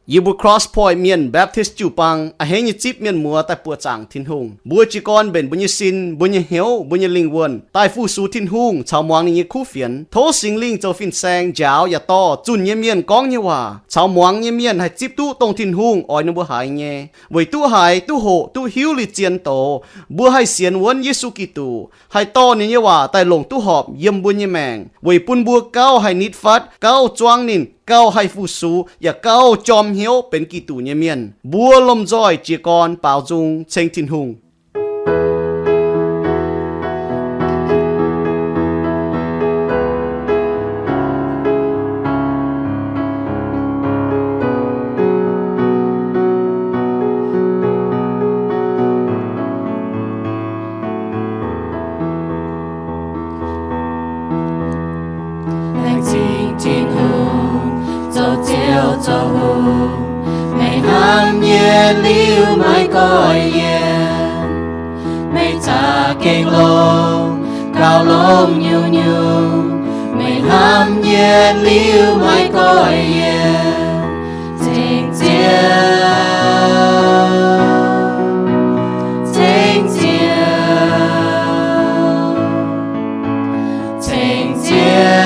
Yie mbuo Cross Point Mienh Baptist jiu-baang a'hneiv nyei zipv mienh muoz daaih buoqc zaangc Tin-Hungh. Mbuo jiez gorn mbenc mbuo nyei sin, mbuo nyei hnyouv, mbuo nyei lingh wuonh daaih fu-sux Tin-Hungh caux muangx ninh nyei kuv fienx. Tov Singx Lingh zoux fin-saeng njaaux yaac dorh zunh nyei mienh gorngv nyei waac caux muangx nyei mienh haih zipv duqv dongh Tin-Hungh oix ninh mbuo haiz nyei, weic duqv haiz duqv hoqc duqv hiuv liuz zien doz. Mbuo haih sienx wuonv Yesu Giduc, haih dorh ninh nyei waac daaih longc duqv horpc yiem mbuo nyei maengc, weic bun mbuo gauh haih nitv fatv, gauh zuangv ninh, gauh haih fu-sux, yaac gauh jorm hnyouv benx Giduc nyei mienh. Mbuo lomh nzoih jiez gorn baaux nzung ceng Tin-Hungh. Laengz zingh Tin-Hungh zoux Ziouv zoux Hungh, meih hnamv nyei liuz maiv goiv yienc. Meih za'gengh longx, gauh longx nyungc-nyungc, meih hnamv nyei liuz maiv goiv yienc. Ceng Ziouv, ceng Ziouv, ceng Ziouv,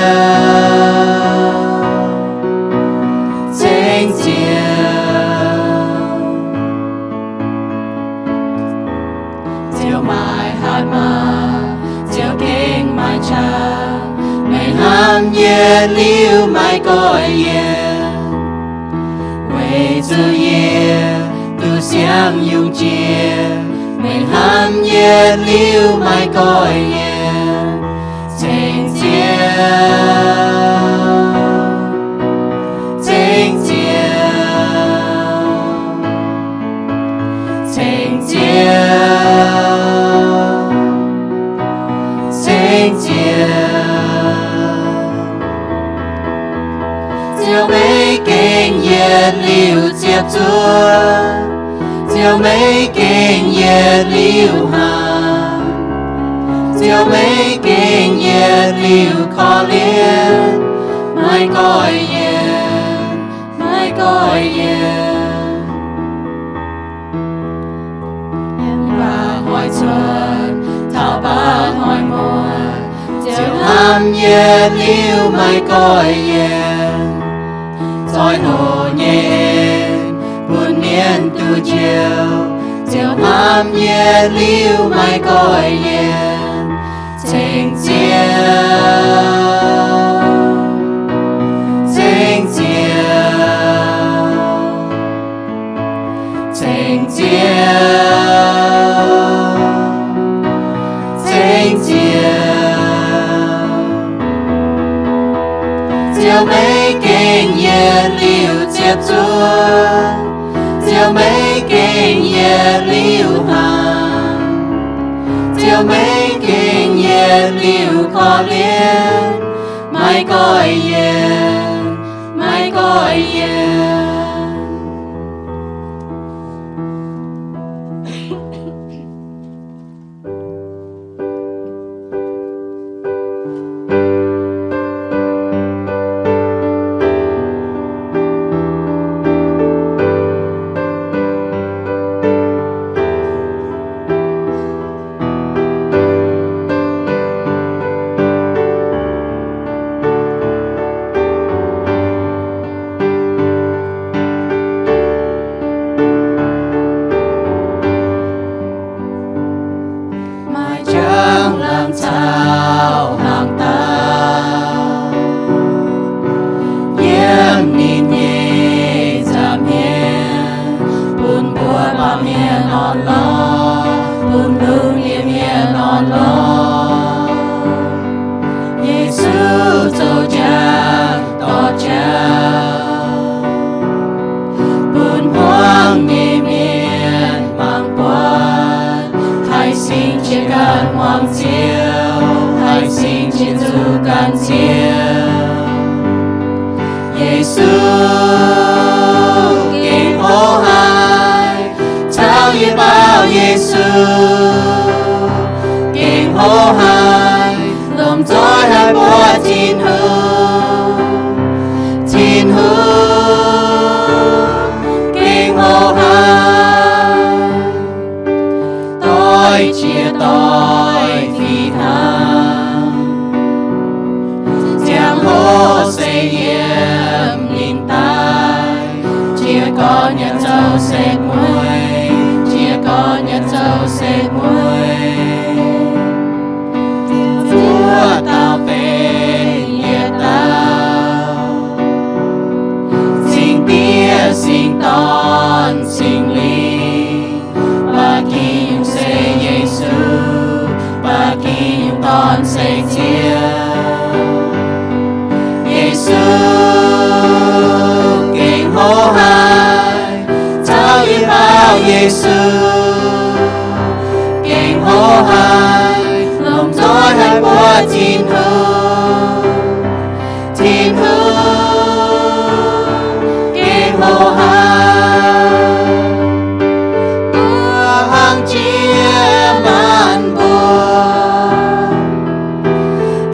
ceng Ziouv. Ziouv maiv hatc maaz, Ziouv gengh maiv qangx, meih hnamv nyei liuz maiv goiv yienc. Weic zuqc yie duqv siang yungz jiex, meih hnamv nyei liuz maiv goiv yienc. Ceng Ziouv, ceng Ziouv, ceng Ziouv, ceng Ziouv. Ziouv meih gengh yietc liuz ziepc zuoqv, Ziouv meih gengh yietc liuz hnaangx, Ziouv meih gengh yietc liuz korv-lienh, maiv goiv yienc, maiv goiv yienc. Yiem mba'hnoi cuotv taux mba'hnoi muoz, Ziouv hnamv nyei liuz maiv goiv yienc. Zoih hoc nyei en bun mienh duqv njoux, Ziouv hnamv nyei liuz maiv goiv yienc. Ceng Ziouv, ceng Ziouv, ceng Ziouv, ceng Ziouv. Ziouv meih gengh yietc liuz ziepc zuoqv, Ziouv meih gengh yietc liuz hnaangx, Ziouv meih gengh yietc liuz korv-lienh, maiv goiv yienc, maiv goiv yienc. Maaih njang-laangc caux hnaangx-daauh yiem ninh nyei nza'hmien, bun mbuo baamh mienh orn-lorqc, bun lungh ndiev mienh orn-lorqc. Yesu zoux njang dorh jauv bun hmuangx nyei mienh mangc buatc, haih singx jiex ganh muangx Ziouv, haih singx jiex zuqc ganh Ziouv. Yesu gengh hoz haic, caux yie baaux Yesu gengh hoz haic, lomh nzoih haih buatc Tin-Hungh, Tin-Hungh. gorx-youz zoux setv mueiz, jiex gorx-youz zoux setv mueiz. Zuov dauh benx yietc dauh, Singx Diex, Singx Dorn, Singx Lingh. Ba'gi yungh se Yesu, ba'gi yungh dorn se Ziouv. Yesu gengh hlo haic, caux yie baaux Yesu gengh hlo haic, longc nzoih haih buatc Tin-Hungh. Tin-Hungh gengh hlo haic, mbuo hnangv jiex maanc mbuo,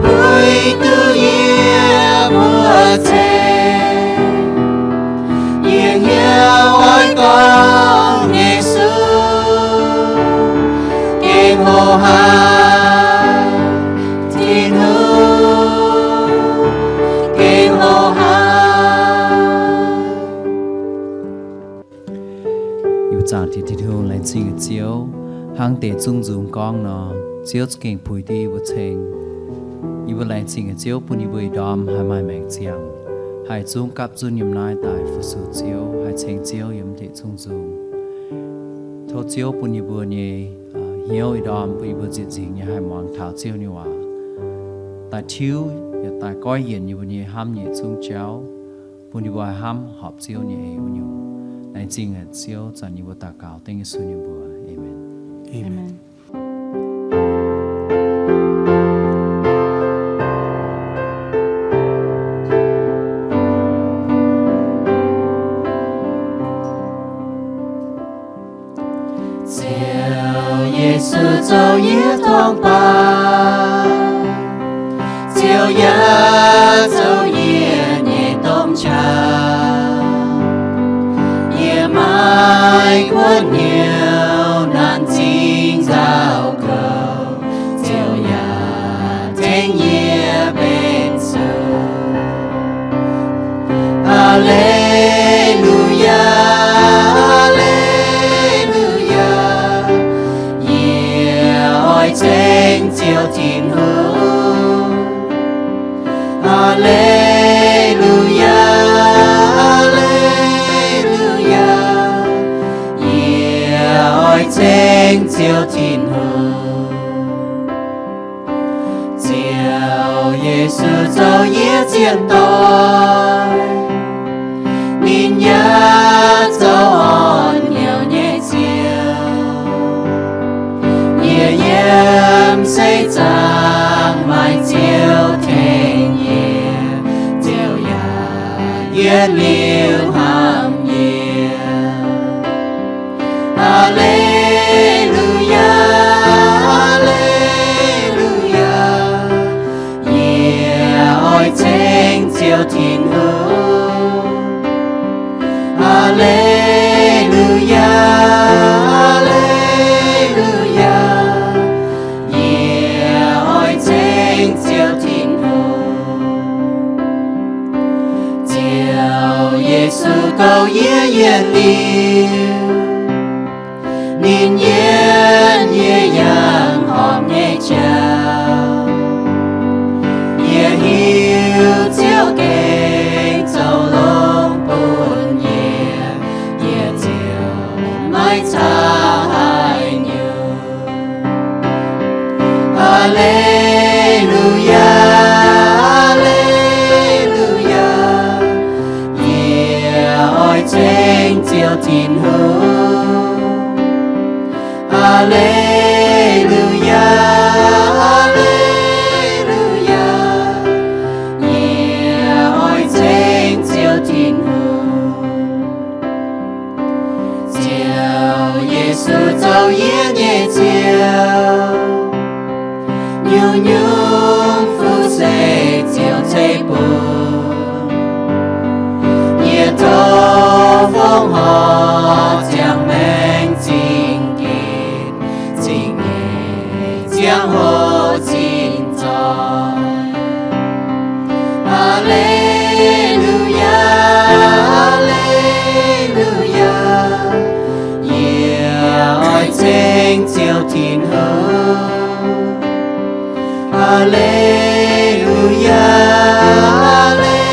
puix duqv yie mbuo ceng. Yie hnyouv oix gorngv Yesu gengh hlo haic, Tin-Hungh gengh hlo haic. Yie mbuo zaangc Tin-Hungh, laengz zingh Ziouv, hnangv deix zungv nzung gorngv nor, Ziouv za'gengh puix duqv yie mbuo ceng. Yie mbuo laengz zingh Ziouv bun yie mbuo ih ndorm haih maaih maengc ziangh, haih zungv gapv zunv yiem naaiv daaih fu-sux Ziouv, haih ceng Ziouv yiem deix zungv nzung. Tov Ziouv bun yie mbuo nyei hnyouv ih ndorm bun yie mbuo nzieqc nzingc nyei haih muangx taux Ziouv nyei waac, daaih tiuv yaac daaih goiv yienc yie mbuo nyei hnamv nyei zungv jauv, bun yie mbuo haih hnamv horpc Ziouv nyei eix wuov nyungc. Laengz zingh Ziouv, zanc yie mbuo daux gaux dengv Yesu nyei mbuox. Aamen. Aamen. Ziouv Yesu zoux yie torngv-baaix, Ziouv yaac zoux yie nyei domh qaqv. Yie maaih kuotv hnyouv naanc zingh nzauh kouv, Ziouv yaac tengx yie mbenc zuqc. Aa^le^lu^yaa, aa^le^lu^yaa, yie oix ceng Ziouv Tin-Hungh. Aa^le^lu^yaa, aa^le^lu^yaa, yie oix ceng Ziouv Tin-Hungh. Ziouv Yesu zoux yie zien doic, ninh yaac zoux orn hnyouv nyei Ziouv. Yie yiem seix zaangc maaih Ziouv tengx yie, Ziouv yaac yietc liuz hnamv yie. Aa^le^lu^yaa, aa^le^lu^yaa, yie oix ceng Ziouv Tin-Hungh. Aa^le^lu^yaa, aa^le^lu^yaa, yie oix ceng Ziouv Tin-Hungh. Ziouv Yesu goux yie yietc liuz, ninh yienv yie yangh horpc nyei jauv. Yie hiuv Ziouv gengh zoux longx bun yie, yie ziouc maiv caux haaix nyungc. Aa^le^lu^yaa, aa^le^lu^yaa, yie oix ceng Ziouv Tin-Hungh. Aa^le^lu^yaa, aa^le^lu^yaa, yie oix ceng Ziouv Tin-Hungh. Ziouv Yesu zoux yie nyei Ziouv, nyungc-nyungc fuqv se Ziouv ceix bun. Yie tov fongc horc ziangh maengc zingh ginc, zingh nyeic ziangh hoc zinh zoih. Aa^le^lu^yaa, aa^le^lu Aa^le^lu^yaa, aa^le^lu^yaa,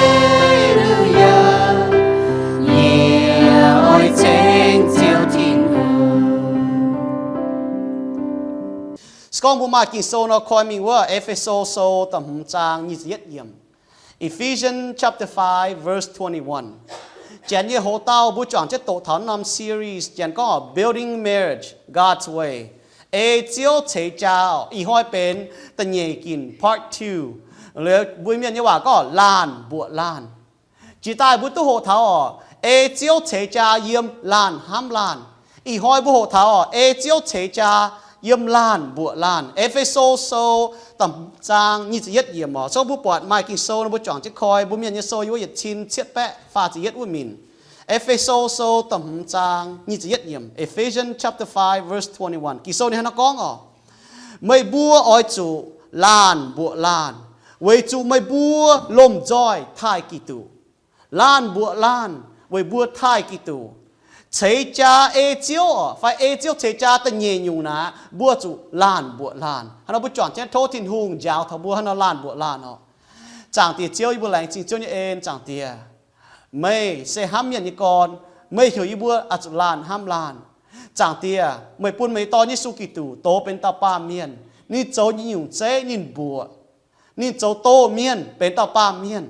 yie oix ceng Ziouv Tin-Hungh. Se gorngv mbuo maaih Ging-Sou nor, koi mingh wuov E^fe^so Sou da'hmz zaang nyic ziepc yietv yiemc. Ephesians chapter five, verse twenty-one. Janx nyei hoz dauh mbuo juangc jienv doqc taux norm series, janx gorngv Building Marriage God's Way. Ei Ziouv Ceix Jaa. Ih hnoi benx da'nyeic ginc, part two. Liuz mbuo Mienh nyei waac gorngv laanh mbuoqc laanh. Jiex daaih mbuo duqv hoqc taux oc, ei Ziouv ceix jaa yiem laanh hnamv laanh. Ih hnoi mbuo hoqc taux oc, ei Ziouv ceix jaa yiem laanh mbuoqc laanh. E^fe^so Sou da'hmz zaang nyic ziepc yietv yiemc oc. Zorqv mbuo buatc maaih Ging-Sou nor, mbuo juangc jienv koi. Mbuo Mienh nyei sou yiem wuov yietc cin cietv baeqv faah ziepc yietv wuov minc. E^fe^so Sou da'hmz zaang nyic ziepc yietv yiemc. Ephesians chapter five, verse twenty-one. Ging-Sou ninh hnangv naaiv gorngv oc, meih mbuo oix zuqc laanh mbuoqc laanh, weic zuqc meih mbuo lomh nzoih taaih Giduc. Laanh mbuoqc laanh weic mbuo taaih Giduc. Ceix jaa ei Ziouv oc, fai ei Ziouv ceix jaa da'nyeic nyungc naaic, mbuo zuqc laanh mbuoqc laanh. Hnangv nor mbuo juangc jienv tov Tin-Hungh njaaux taux mbuo hnangv nor laanh mbuoqc laanh oc. Zaangc Diex Ziouv, yie mbuo laengz zingh Ziouv nyei en. Zaangc Diex, meih se hnamv mienh nyei gorn. Meih heuc yie mbuo oix zuqc laanh hnamv laanh. Zaangc Diex, meih bun meih nyei Dorn Yesu Giduc dox benx dauh baamh mienh. Ninh zoux nyei nyungc zeiv ninh mbuoqc. Ninh zoux doz mienh benx dauh baamh mienh.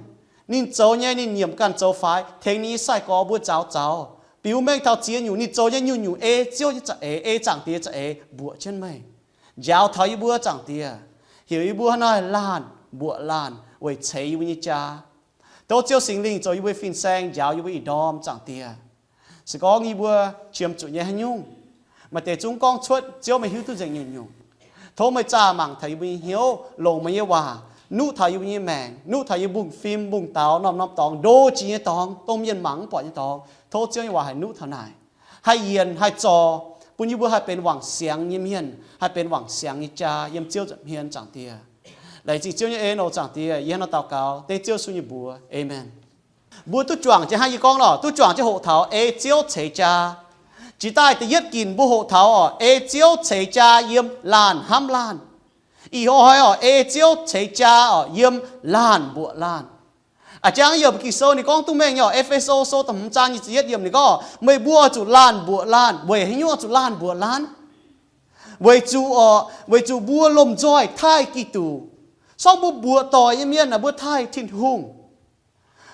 Ninh zoux nyei ninh nyiemc ganh zoux faix, tengx ninh nyei sai-gorx mbuo nzaaux zaux. Biux mengh taux ziex nyungc ninh zoux nyei nyungc-nyungc ei Ziouv nyei za'eix, ei Zaangc Diex za'eix mbuoqc jienv meih. Njaaux taux yie mbuo, Zaangc Diex, heuc yie mbuo hnangv naaiv laanh mbuoqc laanh weic ceix yie mbuo nyei jaa. Tov Ziouv Singx Lingh zoux yie mbuo fin-saeng njaaux yie mbuo ih ndorm, Zaangc Diex. Se gorngv yie mbuo qiemx zuqc nyei haaix nyungc, maaih deix zungv gorngv cuotv, Ziouv meih hiuv duqv nzengc nyungc-nyungc. Tov meih zaah mangc taux yie mbuo nyei hnyouv, longc meih nyei waac nuqv taux yie mbuo nyei maengc, nuqv taux yie mbuo mbungv fim mbungv daux, norm-norm dorngx, ndo jiex nyei dorngx, dongh mienh mangc mv buatc nyei dorngx. Tov Ziouv nyei waac haih nuqv taux naaic, haih yienc haih zorc, bun yie mbuo haih benx wangc siangx nyei mienh, haih benx wangc siangx nyei jaa yiem Ziouv nza'hmien, Zaangc Diex. Laengz zingh Ziouv nyei en oc, Zaangc Diex. Yie hnangv naaiv daux gaux dengv Ziouv Yesu nyei mbuox. Aamen. Mbuo duqv juangc jienv hnangv yie gorngv nor, duqv juangc jienv hoqc taux ei Ziouv ceix jaa. Jiex daaih da'yietv ginc mbuo hoqc taux oc, ei Ziouv ceix jaa yiem laanh hnamv laanh. Ih hnoi oc, ei Ziouv ceix jaa oc yiem laanh mbuoqc laanh. A'jang yiem Ging-Sou ninh gorngv duqv mengh nyei oc, E^fe^so Sou da'hmz zaang nyic ziepc yietv yiemc ninh gorngv, meih mbuo oix zuqc laanh mbuoqc laanh. Weic haaix nyungc oix zuqc laanh mbuoqc laanh? Weic zuqc oc, weic zuqc mbuo lomh nzoih taaih Giduc. Sorng mbuo mbuoqc doic nyei mienh naaic mbuo taaih Tin-Hungh.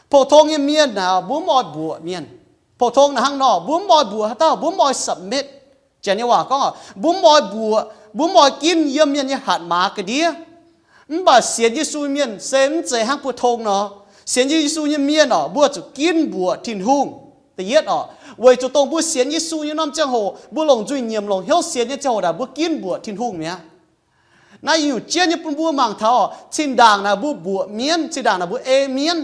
Pou-tong nyei mienh naaic mbuo mv oix mbuoqc mienh. Pou-tong naaic hnangv nor, mbuo mv oix mbuoqc haaix dauh, mbuo mv oix submit. Janx nyei waac gorngv, mbuo mv oix mbuoqc, mbuo mv oix ginv yiem mienh nyei hatc maaz ga'ndiev. Mv baac sienx Yesu nyei mienh se mv zeiz hnangv pou-tong nor. Sienx Yesu nyei mienh oc, mbuo zuqc ginv mbuoqc Tin-Hungh. Da'yietv oc, weic zuqc dongh mbuo sienx Yesu nyei norm ziangh hoc, mbuo longc nzuih nyiemc longc hnyouv sienx nyei ziangh hoc naaic mbuo ginv mbuoqc Tin-Hungh mi'aqv. Naaiv nyungc jienv nyei bun mbuo mangc taux oc, zinh ndaangc naaic mbuo mbuoqc mienv, zinh ndaangc naaic mbuo ei mienv.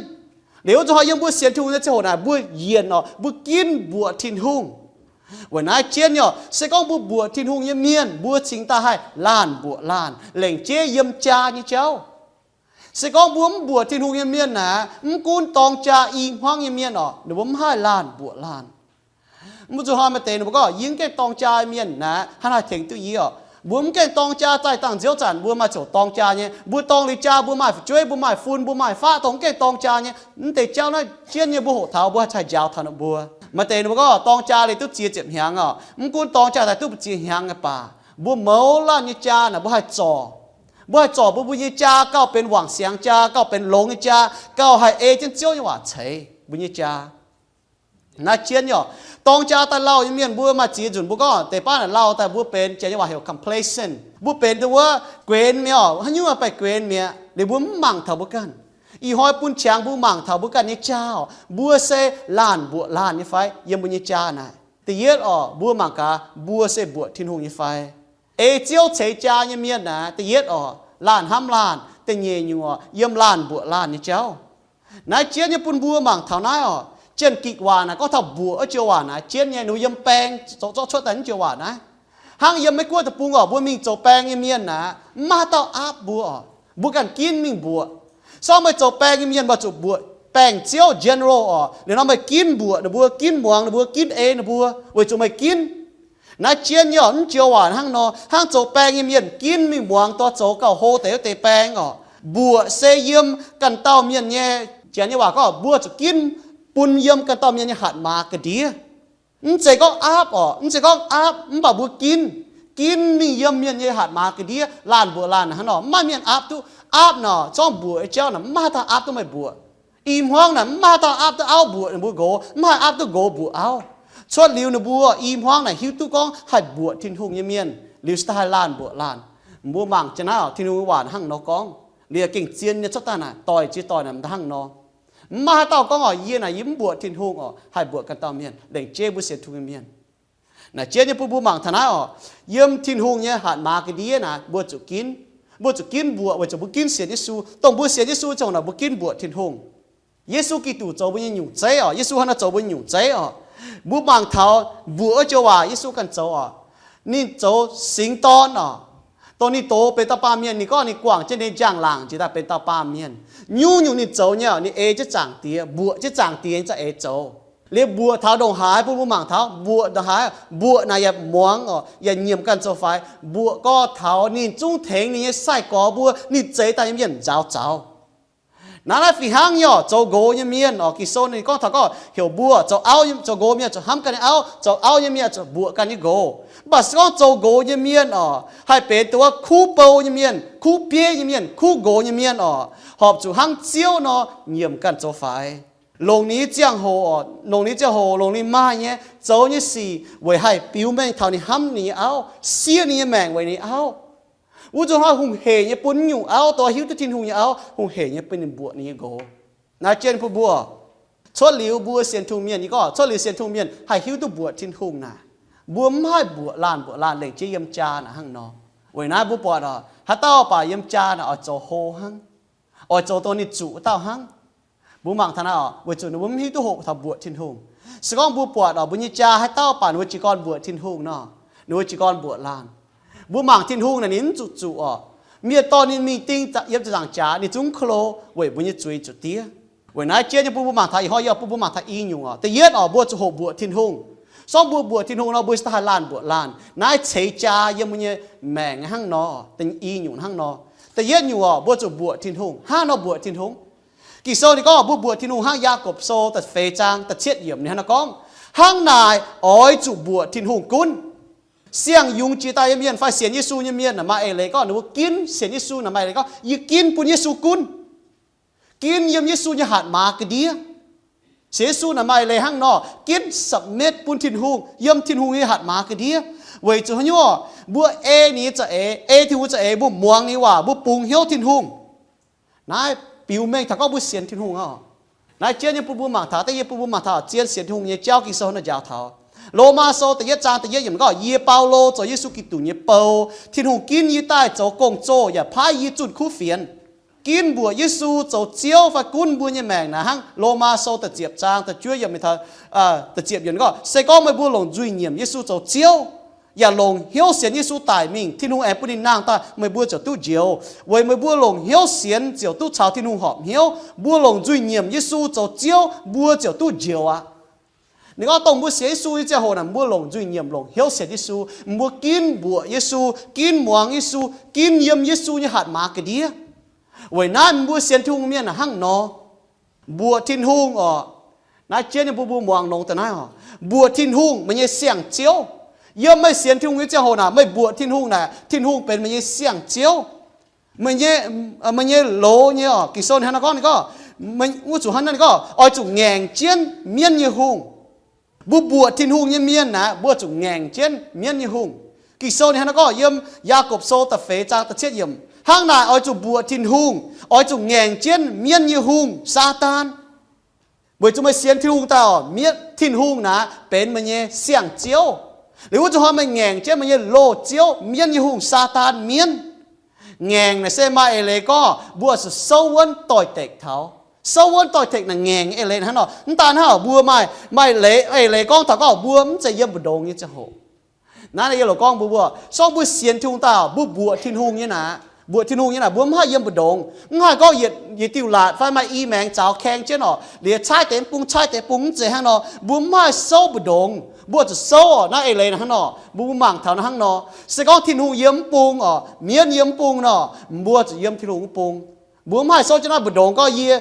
Liuz zuqc haaix yiem mbuo sienx Tin-Hungh nyei ziangh hoc naaic mbuo yienc oc, mbuo ginv mbuoqc Tin-Hungh. Weic naaiv jienv nyei oc, se gorngv mbuo mbuoqc Tin-Hungh nyei mienh, mbuo cingx daaih haih laanh mbuoqc laanh, lengc jeiv yiem jaa nyei jauv. Se gorngv mbuo mv mbuoqc Tin-Hungh nyei mienh naaic, mv gunv dorng jaa i hmuangv nyei mienh oc, ninh mbuo mv haih laanh mbuoqc laanh. Mv zuqc hnoi maaih deix ninh mbuo gorngv, yie mv gaengh dorng jaa mienh naaic, hnangv haaix tengx duqv yie oc? Mbuo mv gaengh dorng jaa, zaih dangh nziouv zanc mbuo maaih ziouc dorng jaa nyei. Mbuo dorng liuz jaa, mbuo maaih fu'jueiv, mbuo maaih fun, mbuo maaih faqv, dongh mv gaengh dorng jaa nyei. Mv deix jauv naaiv jienv nyei mbuo hoqc taux, mbuo haih cai njaaux taux ninh mbuo. Maaih deix ninh mbuo gorngv dorng jaa liuz duqv ziex ziepc hnyangx oc, mv gunv dorng jaa daaih duqv ziex hnyangx aqv baac, mbuo mouz laanh nyei jaa naaic mbuo haih zorc. Mbuo haih zorc mbuo, mbuo nyei jaa gauh benx wangc siangx jaa, gauh benx longx nyei jaa, gauh haih ei jienv Ziouv nyei waac ceix mbuo nyei jaa. Naaiv jienv nyei oc, dorng jaa daaih lauh nyei mienh mbuo maaih ziex nzunc mbuo gorngv deix baav naaic lauh daaih mbuo benx, janx nyei waac heuc complacent. Mbuo benx dongh wuov guenx mi'aqv oc, haaix nyungc baih guenx mi'aqv. Liuz mbuo mv mangc taux mbuo ganh. Ih hnoi bun qangx mbuo mangc taux mbuo ganh nyei jaa oc, mbuo se laanh mbuoqc laanh nyei fai yiem mbuo nyei jaa naaic? Da'yietv oc, mbuo mangc gaax mbuo se mbuoqc Tin-Hungh nyei fai? Ei Ziouv ceix jaa nyei mienh naaic, da'yietv oc, laanh hnamv laanh, da'nyeic nyungc oc, yiem laanh mbuoqc laanh nyei jauv. Naaiv jienv nyei bun mbuo mangc taux naaiv oc, Janx-Gikc waac naaic gorngv taux mbuoqc wuov joux waac naaic jienv nyei, ninh mbuo yiem baeng zoux zorqv cuotv daaih naaiv joux waac naaiv. Hnangv yiem Meiv Guoqv deic-bung oc, mbuo mingh zoux baeng nyei mienh naaic, mv maaih haaix dauh aapv mbuo oc, mbuo ganh ginv mingh mbuoqc. Sorng meih zoux baeng nyei mienh, meih zuqc mbuoqc baengc ziouv, general oc, liuz nor meih ginv mbuoqc ninh mbuo, ginv muangx ninh mbuo, ginv ei ninh mbuo, weic zuqc meih ginv. Naaiv jien nyei orqc, mv joux waac hnangv nor, hnangv zoux baeng nyei mienh ginv mingh muangx dor zoux gauh hlo deix wuov deix baeng orqc. Mbuoqc se yiem ganh dauh mienh nyei, Janx nyei waac gorngv mbuo zuqc ginv bun yiem ganh dauh mienh nyei hatc maaz ga'ndiev. Mv zeiz gorngv aapv orqc, mv zeiz gorngv aapv, mv baac mbuo ginv, ginv mingh yiem mienh nyei hatc maaz ga'ndiev. Laanh mbuoqc laanh hnangv nor, mv maaih mienh aapv duqv. Aapv nor, zorngv mbuoqc nyei jauv naaic mv maaih haaix dauh aapv duqv meih mbuoqc. I hmuangv naaic mv maaih haaix dauh aapv duqv auv mbuoqc ninh mbuo nqox, mv maaih aapv duqv nqox mbuoqc auv. Cuotv liuz ninh mbuo i hmuangv naaic hiuv duqv gorngv haih mbuoqc Tin-Hungh nyei mienh liuz se daaih haih laanh mbuoqc laanh. Mbuo mangc jienv naaiv orqc, Tin-Hungh nyei waac hnangv nor gorngv. Liuz gengh zien nyei cuotv daaih naaic doix-jiez doic naaic mv daan hnangv nor. Mv maaih haaix dauh gorngv orqc, yie naaic yie mv mbuoqc Tin-Hungh orqc, haih mbuoqc ganh dauh mienh, lengc jeiv mbuo sienx Tin-Hungh nyei mienh. Naaic jien nyei bun mbuo mangc taux naaiv orqc, yiem Tin-Hungh nyei hatc maaz ga'ndiev naaic mbuo zuqc ginv. Mbuo zuqc ginv mbuoqc weic zuqc mbuo ginv sienx Yesu. Dongh mbuo sienx Yesu ziangh hoc naaic mbuo ginv mbuoqc Tin-Hungh. Yesu Giduc zoux mbuo nyei nyungc zeiv orqc. Yesu hnangv naaiv zoux mbuo nyei nyungc zeiv orqc. Mbuo mangc taux mbuoqc wuov joux waac Yesu ganh zoux orqc. Ninh zoux singx dorn orqc. Dongh ninh doz benx dauh baamh mienh, ninh gorngv ninh guangc jienv ninh njang-laangc njiec daaih benx dauh baamh mienh. Nyungc-nyungc ninh zoux nyei orqc, ninh ei jienv Zaangc Diex, mbuoqc jienv Zaangc Diex nyei za'eix zoux. Liuz mbuoqc taux ndongc haaix bun mbuo mangc taux, mbuoqc ndongc haaix, mbuoqc naaic yaac muangx orqc, yaac nyiemc ganh zoux faix. Mbuoqc gorngv taux ninh zungv tengx ninh nyei sai-gorx mbuo, ninh zeix daaih nyei mienh nzaaux zaux. Naaiv naaiv fih hnangv nyei orqc, zoux nqox nyei mienh orqc, Ging-Sou ninh gorngv taux gorngv heuc mbuo zoux auv, zoux nqox mienh zuqc hnamv ganh nyei auv, zoux auv nyei mienh zuqc mbuoqc ganh nyei nqox. Mv baac se gorngv zoux nqox nyei mienh orqc, haih benx dongh wuov kuv bou nyei mienh, kuv bieiv nyei mienh, kuv nqox nyei mienh orqc, horpc zuqc hnangv Ziouv nor nyiemc ganh zoux faix. Longc ninh nyei ziangh hoc, longc ninh nyei ziangh hoc, longc ninh maaih nyei zoux nyei sic weic haih biux mengh taux ninh hnamv ninh nyei auv, siev ninh nyei maengc weic ninh auv. Wuov nzunc hnoi hungh heic nyei bun nyungc auv, dongh hiuv duqv Tin-Hungh nyei auv, hungh heic nyei bun ninh mbuoqc ninh nyei nqox. Naaiv jien bun mbuo, cuotv liuz mbuo sienx Tin-Hungh mienh nyei gorngv, cuotv liuz sienx Tin-Hungh mienh haih hiuv duqv mbuoqc Tin-Hungh naaic, mbuo mv haih mbuoqc laanh mbuoqc laanh lengc jeiv yiem jaa naaic hnangv nor. Weic naaiv mbuo buatc orqc, haaix dauh baac yiem jaa naaic oix zoux hlo hnangv, oix zoux dongh ninh zuqc dauh hnangv. Mbuo mangc taux naaiv orqc, weic zuqc ninh mbuo mv hiuv duqv hoqc taux mbuoqc Tin-Hungh. Se gorngv mbuo buatc orqc, mbuo nyei jaa haaix dauh baac ninh mbuo jiez gorn mbuoqc Tin-Hungh nor, ninh mbuo jiez gorn mbuoqc laanh. Mbuo mangc Tin-Hungh naaic ninh mv zuqc zuqc orqc. Mienh dorh ninh mingh ding yiem ziepc nzaangc jaax, ninh zungv mv ko lo, weic mbuo nyei zuiz zuqc diev. Weic naaiv jien nyei bun mbuo mangc taux ih hnoi yie bun mbuo mangc taux i nyungc orqc. Da'yietv orqc, mbuo zuqc hoqc mbuoqc Tin-Hungh. Sorng mbuo mbuoqc Tin-Hungh nor, mbuo cingx daaih haih laanh mbuoqc laanh. Naaiv ceix jaa yiem mbuo nyei maengc hnangv nor, i nyungc hnangv nor. Da'yietv nyungc orqc, mbuo zuqc mbuoqc Tin-Hungh. Hnangv nor mbuoqc Tin-Hungh, Ging-Sou ninh gorngv mbuo mbuoqc Tin-Hungh hnangv Yaagorpc Sou da'feix zaang da'cietv yiemc ninh hnangv naaiv gorngv, hnangv naaic oix zuqc mbuoqc Tin-Hungh gunv. Siang-yungz jiex daaih nyei mienh fai sienx Yesu nyei mienh naaic maaih eix leiz gorngv ninh mbuo ginv sienx Yesu naaic maaih eix leiz gorngv yie ginv bun Yesu gunv. Ginv yiem Yesu nyei hatc maaz ga'ndiev. Sienx Yesu naaic maaih eix leiz hnangv nor, ginv submit bun Tin-Hungh, yiem Tin-Hungh nyei hatc maaz ga'ndiev. Weic zuqc haaix nyungc? Mbuo ei ninh nyei za'eix, ei Tin-Hungh nyei za'eix, mbuo muangx ninh nyei waac, mbuo bungx hnyouv Tin-Hungh. Naaiv biux mengh taux gorngv mbuo sienx Tin-Hungh oc. Naaiv jien nyei bun mbuo mangc taux, da'yietv bun mbuo mangc taux zien sienx Tin-Hungh nyei jauv. Ging-Sou naaiv njaaux taux, Lomaa Sou da'yietv zaang da'yietv yiemc gorngv, yie Baulo zoux Yesu Giduc nyei bou. Tin-Hungh ginv yie daaih zoux gong-zoh yaac paaiv yie zunh kuv fienx. Ginv mbuoqc Yesu zoux Ziouv fai gunv mbuo nyei maengc naaic hnangv Lomaa Sou da'ziepc zaang da'juov yiemc, da'ziepc yiemc gorngv, se gorngv meih mbuo longc nzuih nyiemc Yesu zoux Ziouv, yaac longc hnyouv sienx Yesu daic mingh, Tin-Hungh aengx bun ninh nangh daaih, meih mbuo ziouc duqv njoux. Weic meih mbuo longc hnyouv sienx ziouc duqv caux Tin-Hungh horpc hnyouv. Mbuo longc nzuih nyiemc Yesu zoux Ziouv, mbuo ziouc duqv njoux aqv. Ninh gorngv dongh mbuo sienx Yesu nyei ziangh hoc naaic, mbuo longc nzuih nyiemc, longc hnyouv sienx Yesu, mbuo ginv mbuoqc Yesu, ginv muangx Yesu, ginv yiem Yesu nyei hatc maaz ga'ndiev. Weic naaiv mbuo sienx Tin-Hungh mienh hnangv nor, mbuoqc Tin-Hungh oc. Naaiv jien nyei mbuo, mbuo muangx longx daaih naaiv oc. Mbuoqc Tin-Hungh, meih nyei siang-ziouv. Yiem meih sienx Tin-Hungh nyei ziangh hoc naaic, meih mbuoqc Tin-Hungh naaic, Tin-Hungh benx meih nyei siang-ziouv. Meih nyei, meih nyei loz nyei oc. Ging-Sou ninh hnangv naaiv gorngv, ninh gorngv, wuov zuqc hnangv naaiv ninh gorngv, oix zuqc ngaengc jienv mienv nyei hungh. Mbuo mbuoqc Tin-Hungh nyei mienh naaic, mbuo zuqc ngaengc jienv mienv nyei hungh. Ging-Sou ninh hnangv naaiv gorngv yiem Yaagorpc Sou da'feix zaang da'cietv yiemc, hnangv naaic oix zuqc mbuoqc Tin-Hungh, oix zuqc ngaengc jienv mienv nyei hungh, Saadaan. Weic zuqc meih sienx Tin-Hungh daaih oc, mienv, Tin-Hungh naaic benx meih nyei siang-ziouv. Liuz wuov zuqc hnoi meih ngaengc jienv meih nyei loz-ziouv, mienv nyei hungh, Saadaan mienv. Ngaengc naaic se maaih eix leiz gorngv mbuo zuqc souv wuonv doix-dekc taux. Souv wuonv doix-dekc naaic ngaengc eix leiz hnangv nor. Mv daan hnangv, mbuo maaih, maaih leiz, eix leiz gorngv taux gorngv mbuo mv zeiz yiem mbu'ndongx nyei ziangh hoc. Naaiv yie loc gorngv mbuo, mbuo, sorng mbuo sienx Tin-Hungh daaih, mbuo mbuoqc Tin-Hungh nyei naaic, Mbuoqc Tin-Hungh nyei naaic mbuo mv haih yiem mbu'ndongx, mv haih gorngv yietc diuh laatc fai maaih i maengx zaux kaeng jienv orqc, liuz caaiv deix mv bung, caaiv deix mv bung, mv zeiz hnangv nor. Mbuo mv haih souv mbu'ndongx, mbuo zuqc souv orqc. Naaiv eix leiz naaic hnangv nor, mbuo mangc taux naaiv hnangv nor. Se gorngv Tin-Hungh yiem mv bung orqc, mienv yiem mv bung nor, mbuo zuqc yiem Tin-Hungh mv bung. Mbuo mv haih souv jienv naaiv mbu'ndongx gorngv yie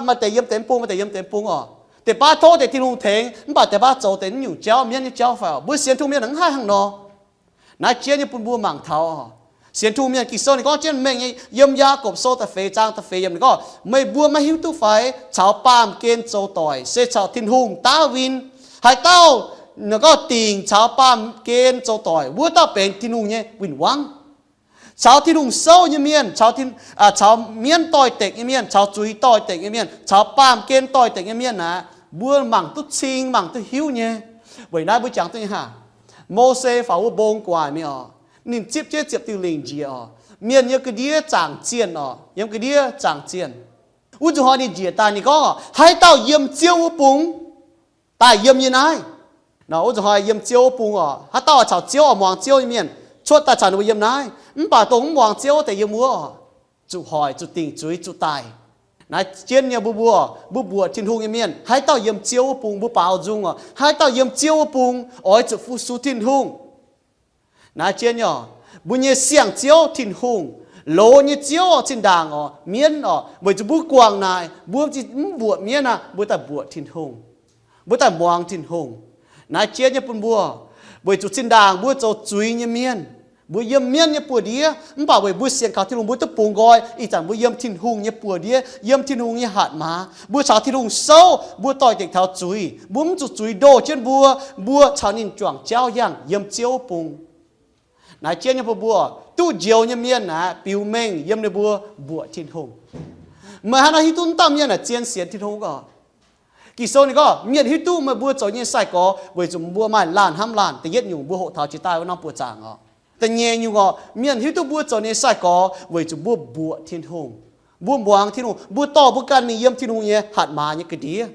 maaih deix yiem deix mv bung, maaih deix yiem deix mv bung orqc. Deix baav tov deix Tin-Hungh tengx, mv baac deix baav zoux deix naaiv nyungc jauv, mienv nyei jauv fai orqc. Mbuo sienx Tin-Hungh mienh mv haih hnangv nor. Naaiv jienv nyei bun mbuo mangc taux, sienx Tin-Hungh mienh Ging-Sou ninh gorngv jienv mengh nyei, yiem Yaagorpc Sou da'feix zaang da'feix yiemc ninh gorngv, meih mbuo maiv hiuv duqv fai caux baamh gen zoux doic se caux Tin-Hungh daav win? Haaix dauh ninh gorngv dingc caux baamh gen zoux doic, wuov dauh benx Tin-Hungh nyei win-wangv. Caux Tin-Hungh souv nyei mienh, caux mienv doix-dekc nyei mienh, caux zuiz doix-dekc nyei mienh, caux baamh gen doix-dekc nyei mienh aqv, mbuo mangc duqv cing, mangc duqv hiuv nyei. Weic naaiv mbuo jangx duqv nyei haah? Mose faaux wuov mbong gu'nguaaic mingh orqc, ninh zipv jienv ziepc diuh lingc njiec orqc, mienh yiem ga'ndiev zaangc zienh orqc, yiem ga'ndiev zaangc zienh. Wuov nzunc hnoi ninh njiec daaih ninh gorngv orqc, haaix dauh yiem Ziouv wuov bung daaih yiem yie naaiv. Nor wuov nzunc hnoi yiem Ziouv wuov bung orqc, haaix dauh caux Ziouv oix muangx Ziouv nyei mienh cuotv daaih caux ninh mbuo yiem naaiv. Mv baac dongh mv muangx Ziouv wuov deix yiem wuov orqc, zuqc hoic, zuqc dingc zuiz, zuqc daic. Naaiv jienv nyei mbuo, mbuo, mbuo mbuoqc Tin-Hungh nyei mienh, haaix dauh yiem Ziouv wuov bung, mbuo baaux nzung orqc, haaix dauh yiem Ziouv wuov bung oix zuqc fu-sux Tin-Hungh. Naaiv jienv nyei orqc, mbuo nyei siang-Ziouv Tin-Hungh, loz nyei Ziouv orqc, zinh ndaangc orqc, mienv orqc, weic zuqc mbuo guangc naaic, mbuo mv mbuoqc mienv aqv, mbuo daaih mbuoqc Tin-Hungh. Mbuo daaih muangx Tin-Hungh. Naaiv jienv nyei bun mbuo, weic zuqc zinh ndaangc mbuo zoux zuiz nyei mienh, mbuo yiem mienv nyei buoz-ndiev, mv baac weic mbuo sienx kaux Tin-Hungh, mbuo duqv bungx nqoi. Ih zanc mbuo yiem Tin-Hungh nyei buoz-ndiev, yiem Tin-Hungh nyei hatc maaz. Mbuo caux Tin-Hungh souv, mbuo doix-dekc taux zuiz, mbuo mv zuqc zuiz ndoh jienv mbuo, mbuo caux ninh juangc jauv yangh yiem Ziouv bung. Naaiv jienv nyei bun mbuo, duqv njoux nyei mienh aeqv, biux mengh yiem ninh mbuo mbuoqc Tin-Hungh. Meih hnangv naaiv hiuv duqv mv dauh mienh aeqv, zien sienx Tin-Hungh orqc? Ging-Sou ninh gorngv, mienh hiuv duqv meih mbuo zoux nyei sai-gorx weic zuqc mbuo maaih laanh hnamv laanh. Da'yietv nyungc, mbuo hoqc taux jiex daaih wuov norm buoqc zaangc orqc. Da'nyeic nyungc orqc, mienh hiuv duqv mbuo zoux nyei sai-gorx weic zuqc mbuo mbuoqc Tin-Hungh, mbuo muangx Tin-Hungh, mbuo dorh mbuo ganh mingh yiem Tin-Hungh nyei hatc maaz nyei ga'ndiev.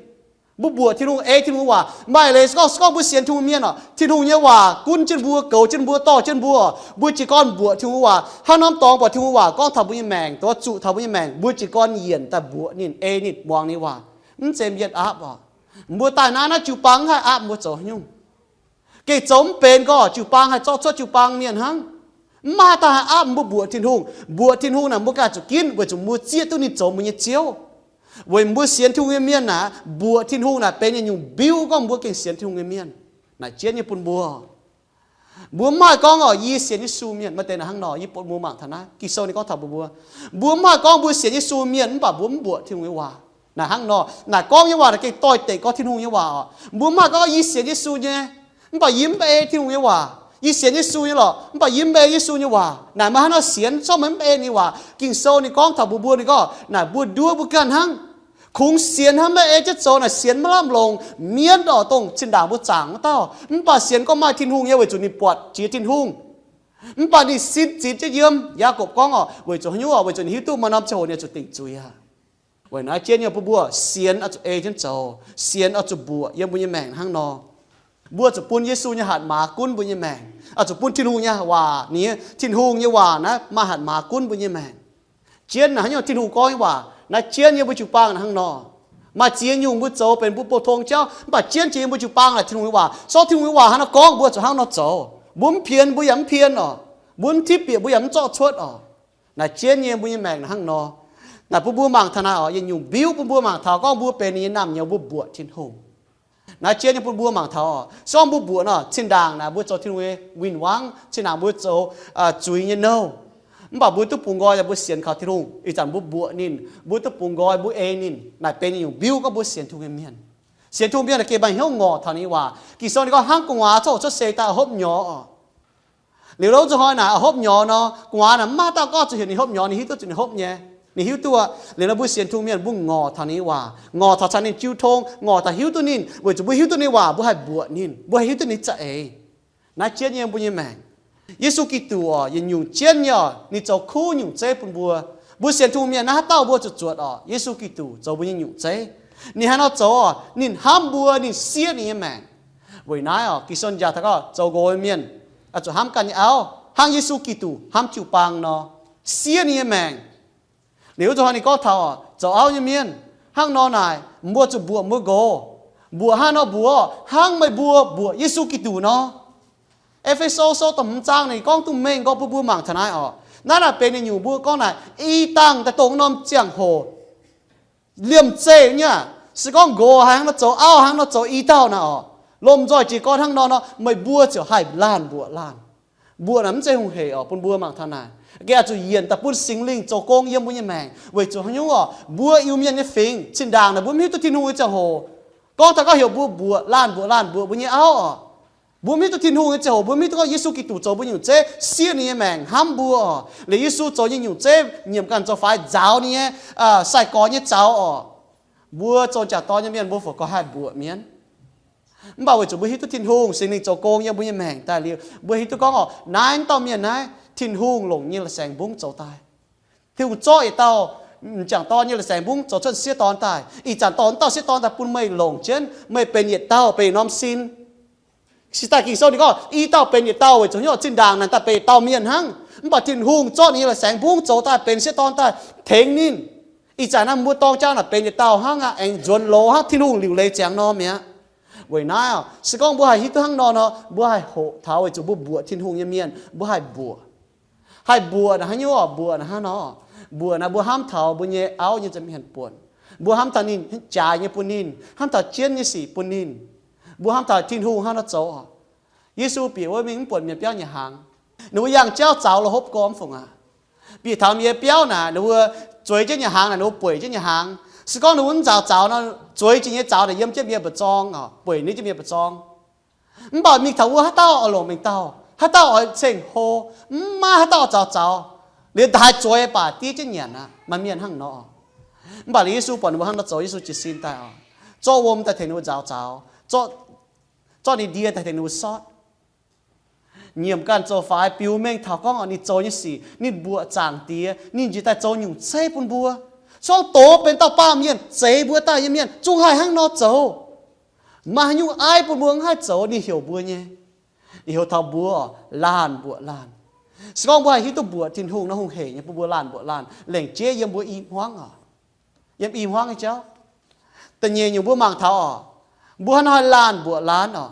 Mbuo mbuoqc Tin-Hungh, ei Tin-Hungh waac. Maaih leiz se gorngv, se gorngv mbuo sienx Tin-Hungh mienh orqc, Tin-Hungh nyei waac gunv jienv mbuo, goux jienv mbuo, dorh jienv mbuo. Mbuo jiez gorn mbuoqc Tin-Hungh waac, haaix norm dorngx buatc Tin-Hungh waac gorngv taux mbuo nyei maengc, dongh zuqc taux mbuo nyei maengc, mbuo jiez gorn yienc daaih mbuoqc ninh, ei ninh, muangx ninh waac. Mv zeiz mienh aapv orqc. Mbuo daaih naaiv, naaiv jiu-baang mv haih aapv mbuo zoux haaix nyungc. Gengh zoux mv benx gorngv jiu-baang haih zorqv cuotv jiu-baang mienh hnangv. Mv maaih dauh haih aapv mbuo mbuoqc Tin-Hungh. Mbuoqc Tin-Hungh naaic mbuo ganh zuqc ginv weic zuqc mbuo zieqv duqv ninh zoux mbuo nyei Ziouv. Weic mbuo sienx Tin-Hungh nyei mienh naaic, mbuoqc Tin-Hungh naaic benx yietc nyungc mbiuv gorngv mbuo gengh sienx Tin-Hungh nyei mienh. Naaic jienv nyei bun mbuo, mbuo mv maaih gorngv orqc, yie sienx Yesu mienh, maaih deix naaic hnangv nor. Yie bun mbuo mangc taux naaiv Ging-Sou ninh gorngv taux mbuo, mbuo, mbuo mv maaih gorngv mbuo sienx Yesu mienh mv baac mbuo mv mbuoqc Tin-Hungh nyei waac. Naaic hnangv nor, naaic gorngv nyei waac naaic gengh doix-dekc gorngv Tin-Hungh nyei waac orqc. Mbuo mv maaih gorngv, yie sienx Yesu nyei, mv baac yie mv ei Tin-Hungh nyei waac. Yie sienx Yesu nyei lorqc, mv baac yie mv ei Yesu nyei waac. Naaic meih hnangv nor sienx, se gorngv meih mv ei ninh waac. Ging-Sou ninh gorngv taux mbuo, mbuo ninh gorngv naaic mbuo nduov mbuo ganh hnangv. Kungx sienx hnangv maiv ei jienv zoux naaic sienx maiv lamh longc. Mienv orqc, dongh zinh ndaangc mbuo zaangc wuov dauh, mv baac sienx gorngv maaih Tin-Hungh nyei weic zuqc ninh buatc jiex Tin-Hungh. Mv baac ninh sin zitc jienv yiem. Yaagorpc gorngv orqc, weic zuqc haaix nyungc orqc? Weic zuqc ninh hiuv duqv maaih norm ziangh hoc ninh zuqc dingc zuiz aqv. Weic naaiv jienv nyei mbuo, mbuo sienx oix zuqc ei jienv zoux. Sienx oix zuqc mbuoqc yiem mbuo nyei maengc hnangv nor. Mbuo zuqc bun Yesu nyei hatc maaz gunv mbuo nyei maengc. Oix zuqc bun Tin-Hungh nyei waac, ninh, Tin-Hungh nyei waac naaiv maaih hatc maaz gunv mbuo nyei maengc. Jienv naaic haaix nyungc Tin-Hungh gorngv nyei waac, naaiv jienv nyei mbuo jiu-baang naaic hnangv nor. Maaih ziex nyungc mbuo zoux benx mbuo pou-tong jauv, mv baac jienv jiex yiem mbuo jiu-baang naaic Tin-Hungh nyei waac. Se gorngv Tin-Hungh nyei waac hnangv nor gorngv, mbuo zuqc hnangv nor zoux. Mbuo mv pien, mbuo yaac mv pien orqc. Mbuo mv tipv bieqc, mbuo yaac mv zorqv cuotv orqc. Naaic jienv nyei mbuo nyei maengc naaic hnangv nor. Naaic bun mbuo mangc taux naaic orqc, yietc nyungc mbiuv bun mbuo mangc taux gorngv mbuo benx ninh nyei naamh nyouz, mbuo mbuoqc Tin-Hungh. Naaiv jienv nyei bun mbuo mangc taux orqc, se gorngv mbuo mbuoqc nor, zinh ndaangc naaic mbuo zoux Tin-Hungh nyei win-wangv, zinh ndaangc mbuo zoux zuiz nyei nouh. Mv baac mbuo duqv bungx nqoi, mbuo sienx kaux Tin-Hungh, ih zanc mbuo mbuoqc ninh, mbuo duqv bungx nqoi, mbuo ei ninh, naaic benx yietc nyungc mbiuv gorngv mbuo sienx Tin-Hungh nyei mienh. Sienx Tin-Hungh mienh naaic gengh maaih hnyouv ngorc taux ninh nyei waac. Ging-Sou ninh gorngv hnangv gu'nguaaz zorqv hoqc cuotv seix daaih oix hopv nyorx orqc. Liuz wuov zuqc hnoi naaic oix hopv nyorx nor, gu'nguaaz naaic mv maaih dauh gorngv zuqc heuc ninh hopv nyorx, ninh hiuv duqv zuqc ninh hopv nyei. Ninh hiuv duqv. Liuz nor mbuo sienx Tin-Hungh mienh mbuo ngorc taux ninh nyei waac, ngorc taux caux ninh jiu tong, ngorc taux hiuv duqv ninh, weic zuqc mbuo hiuv duqv ninh waac mbuo haih mbuoqc ninh, mbuo haih hiuv duqv ninh za'eix. Naaiv jienv nyei mbuo nyei maengc. Yesu Giduc orqc, yietc nyungc jienv nyei orqc, ninh zoux kuv nyungc zeiv bun mbuo. Mbuo sienx Tin-Hungh mienh naaiv haaix dauh mbuo zuqc zuotc orqc, Yesu Giduc zoux mbuo nyei nyungc zeiv. Ninh haaix nor zoux orqc? Ninh hnamv mbuo, ninh siev ninh nyei maengc. Weic naaiv orqc, Ging-Sou jaax taux gorngv zoux nqox nyei mienh oix zuqc hnamv ganh nyei auv hnangv Yesu Giduc hnamv jiu-baang nor. siev ninh nyei maengc. Liuz zuqc hnangv ninh gorngv taux zoux auv nyei mienh hnangv nor naaic, mbuo zuqc mbuoqc mbuo nqox. Mbuoqc hnangv nor mbuoqc, hnangv meih mbuo mbuoqc Yesu Giduc nor. E^fe^so sou da'hmz zaang ninh gorngv duqv mengh gorngv bun mbuo mangc taux naaiv oc. Naaiv naaic benx ninh nyungc mbuo gorngv naaic, i dangh daaih dongh norm ziangh hoc liemh zeih nyei, se gorngv nqox haiz hnangv nor zoux, auv haiz hnangv nor zoux i dauh naaic oc, lomh nzoih jiez gorn hnangv nor nor, meih mbuo ziouc haih laanh mbuoqc laanh. Mbuoqc naaic mv zeiz hungh hec oc, bun mbuo mangc taux naaic. Gengh oix zuqc yienc daaih bun Singx Lingh zoux gong yiem mbuo nyei maengc. Weic zuqc haaix nyungc oc, mbuo Iu-Mienh nyei fingx, zinh ndaangc naaic mbuo mv hiuv duqv Tin-Hungh nyei ziangh hoc, gorngv taux gorngv heuc mbuo mbuoqc, laanh mbuoqc laanh mbuoqc mbuo nyei auv oc. Mbuo mv hiuv duqv Tin-Hungh nyei ziangh hoc, mbuo mv hiuv duqv gorngv Yesu Giduc zoux mbuo nyungc zeiv, siev ninh nyei maengc, hnamv mbuo oc. Liuz Yesu zoux nyei nyungc zeiv nyiemc ganh zoux faix, nzaaux ninh nyei sai-gorx nyei zaux oc. Mbuo zoux m'jangc dorn nyei mienh, mbuo fungc gauh haih mbuoqc mienh. Mv baac weic zuqc mbuo hiuv duqv Tin-Hungh, Singx Lingh zoux gong yiem mbuo nyei maengc daaih liuz, mbuo hiuv duqv gorngv oc, naaiv dauh mienh naaiv Tin-Hungh longc nyei la'saengx mbungv zoux daaih. Tin-Hungh zorqv yietc dauh m'jangc dorn nyei la'saengx mbungv zoux cuotv sieqv dorn daaih. Ih zanc dorh wuov dauh sieqv dorn daaih bun meih longc jienv, meih benx yietc dauh, benx norm sin. Se daaih Ging-Sou ninh gorngv, i dauh benx yietc dauh weic zuqc hnyouv zinh ndaangc naaic daaih benx yietc dauh mienh hnangv. Mv baac Tin-Hungh zorqv ninh nyei la'saengx mbungv zoux daaih benx sieqv dorn daaih tengx ninh. Ih zanc naaiv mbuo dorng jaa naaic benx yietc dauh hnangv aqv, aengx nzuonx loz hnangv Tin-Hungh liuc leiz ziangx norm mi'aqv. Weic naaiv oc, se gorngv mbuo haih hiuv duqv hnangv nor nor, mbuo haih hoqc taux weic zuqc mbuo mbuoqc Tin-Hungh nyei mienh, mbuo haih mbuoqc. Haih mbuoqc naaic haaix nyungc oc? Mbuoqc naaic hnangv nor, mbuoqc naaic mbuo hnamv taux mbuo nyei auv nyei nza'hmien buonc. Mbuo hnamv taux ninh jaaix nyei bun ninh, hnamv taux jienv nyei sic bun ninh. Mbuo hnamv taux Tin-Hungh hnangv nor zoux oc. Yesu bieqc wuov mingh mv buatc mienh biauv nyei hnaangx. Ninh mbuo yangh jauv zaux la'hopv gormx fungc aqv. Bieqc taux mienh nyei biauv naaic, ninh mbuo zueiz jienv nyei hnaangx naaic, ninh mbuo bueic jienv nyei hnaangx. Se gorngv ninh mbuo mv nzaaux zaux nor, zueiz jiex nyei zaux naaic yiem jienv mienh mba'zorng, bueic ninh jienv mienh mba'zorng. Mv baac mingh taux wuov haaix dauh oix longc mengh dauh, haaix dauh oix ceng-hlo, mv maaih haaix dauh oix zaux zaux, liuz daaih zueiz baac diev jienv nyanc aqv. Maaih mienh hnangv nor. Mv baac liuz Yesu buatc ninh mbuo hnangv nor zoux, Yesu jiez sin daaih oc, zorqv wuom daaih tengx ninh mbuo nzaaux zaux, zorqv ninh ndie daaih tengx ninh mbuo sortv. Nyiemc ganh zoux faix biux mengh taux gorngv ninh zoux nyei sic, ninh mbuoqc Zaangc Diex, ninh njiec daaih zoux nyungc zeiv bun mbuo. Zorqv doz benx dauh baamh mienh zeix mbuo daaih nyei mienh zungv haih hnangv nor zoux. Maaih haaix nyungc aiv bun mbuo mv haih zoux, ninh heuc mbuo nyei. Ninh heuc taux mbuo laanh mbuoqc laanh. Se gorngv mbuo haih hiuv duqv mbuoqc Tin-Hungh nor, hungh hec nyei bun mbuo laanh mbuoqc laanh, lengc jeiv yiem mbuo i hmuangv oc. Yiem i hmuangv nyei jauv. Da'nyeic nyungc mbuo mangc taux oc, mbuo hnangv haaix nor haih laanh mbuoqc laanh oc.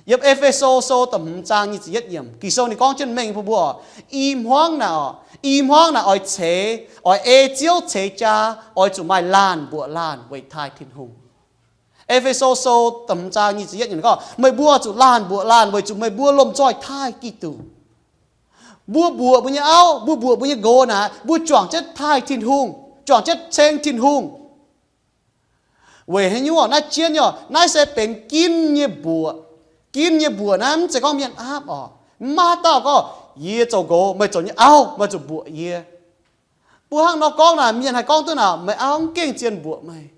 Yiem E^fe^so sou da'hmz zaang nyic ziepc yietv yiemc, Ging-Sou ninh gorngv jienv mengh bun mbuo oc, i hmuangv naaic oc, i hmuangv naaic oix ceix, oix ei Ziouv ceix jaa, oix zuqc maaih laanh mbuoqc laanh weic taaih Tin-Hungh. E^fe^so sou da'hmz zaang nyic ziepc yietv yiemc gorngv, meih mbuo zuqc laanh mbuoqc laanh weic zuqc meih mbuo lomh nzoih taaih Giduc. Mbuo mbuoqc mbuo nyei auv, mbuo mbuoqc mbuo nyei nqox naaic, mbuo juangc jienv taaih Tin-Hungh, juangc jienv ceng Tin-Hungh. Weic haaix nyungc? Naaiv jienv nyei, naaiv se benx ginv nyei mbuoqc. Ginv nyei mbuoqc naaiv mv zeiz gorngv mienh aapv oc. Mv maaih haaix dauh gorngv, yie zoux nqox, meih zoux nyei auv, meih zuqc mbuoqc yie. Mbuo hnangv nor gorngv naaic, mienh haih gorngv duqv naaic, meih auv mv gengh zien mbuoqc meih.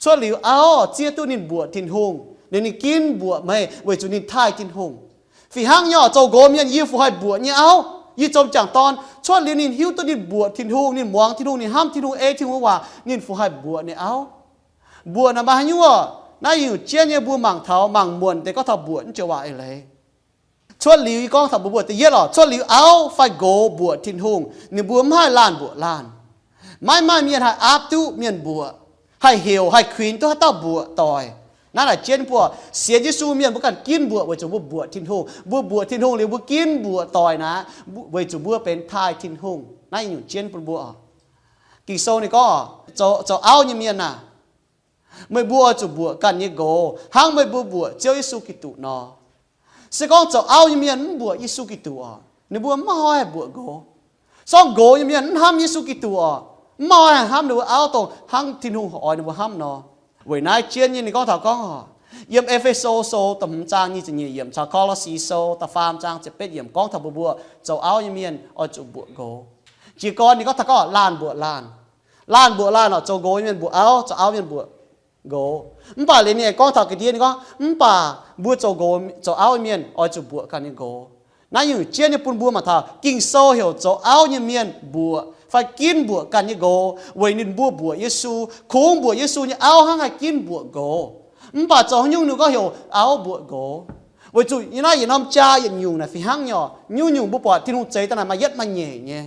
Cuotv liuz auv zieqv duqv ninh mbuoqc Tin-Hungh, liuz ninh ginv mbuoqc meih weic zuqc ninh taaih Tin-Hungh. Fih hnangv nyei oc, zoux nqox mienh yie fungc haih mbuoqc nyei auv. Yie zoux m'jangc dorn, cuotv liuz ninh hiuv duqv ninh mbuoqc Tin-Hungh, ninh muangx Tin-Hungh, ninh hnamv Tin-Hungh, ei Tin-Hungh nyei waac, ninh fungc haih mbuoqc ninh auv. Mbuoqc naaic maaih haaix nyungc? Naaiv nyungc jienv nyei mbuo mangc taux, mangc muonc deix gorngv taux mbuoqc naaiv joux waac eix leiz. Cuotv liuz yie gorngv taux mbuo mbuoqc da'yietv oc, cuotv liuz auv fai nqox mbuoqc Tin-Hungh, ninh mbuo mv haih laanh mbuoqc laanh. Maiv maaih mienh haih aapv duqv mienh mbuoqc, haih heuc haih kuinx duqv haaix dauh mbuoqc doic. Naaiv naaic jienv mbuo sienx Yesu mienh mbuo ganh ginv mbuoqc weic zuqc mbuo mbuoqc Tin-Hungh. Mbuo mbuoqc Tin-Hungh liuz mbuo ginv mbuoqc doic naaic, weic zuqc mbuo benx taaih Tin-Hungh. Naaiv nyungc jienv bun mbuo oc. Ging-Sou ninh gorngv, zoux, zoux auv nyei mienh aah! Meih mbuo oix zuqc mbuoqc ganh nyei nqox hnangv meih mbuo mbuoqc Ziouv Yesu Giduc nor. Se gorngv zoux auv nyei mienh mv mbuoqc Yesu Giduc oc, ninh mbuo mv maaih hnoi haih mbuoqc nqox. Sorng nqox nyei mienh mv hnamv Yesu Giduc oc, mv maaih hnoi haih hnamv ninh mbuo auv dongh hnangv Tin-Hungh oix ninh mbuo hnamv nor. Weic naaiv jienv nyei ninh gorngv taux gorngv oc, yiem E^fe^so Sou da'hmz zaang nyic ziepc nyeic yiemc caux Ko^lo^si Sou da'faam zaang ziepc betv yiemc gorngv taux mbuo mbuo zoux auv nyei mienh oix zuqc mbuoqc nqox. Jiez gorn ninh gorngv taux gorngv laanh mbuoqc laanh. Laanh mbuoqc laanh oc, zoux nqox nyei mienh mbuoqc auv, zoux auv mienh mbuoqc nqox. Mv baac liuz ninh aengx gorngv taux ga'ndiev ninh gorngv, mv baac mbuo zoux nqox, zoux auv nyei mienh oix zuqc mbuoqc ganh nyei nqox. Naaiv nyungc jienv nyei bun mbuo mangc taux Ging-Sou heuc zoux auv nyei mienh mbuoqc fai ginv mbuoqc ganh nyei nqox weic ninh mbuo mbuoqc Yesu. Kungx mbuoqc Yesu nyei auv hnangv haih ginv mbuoqc nqox. Mv baac zoux haaix nyungc ninh gorngv heuc auv mbuoqc nqox? Weic zuqc naaiv yietc norm jaa yietc nyungc naaic fih hnangv nyei oc. Nyungc-nyungc mbuo buatc Tin-Hungh zeix daaih naaic maaih yietv maaih nyeic nyei.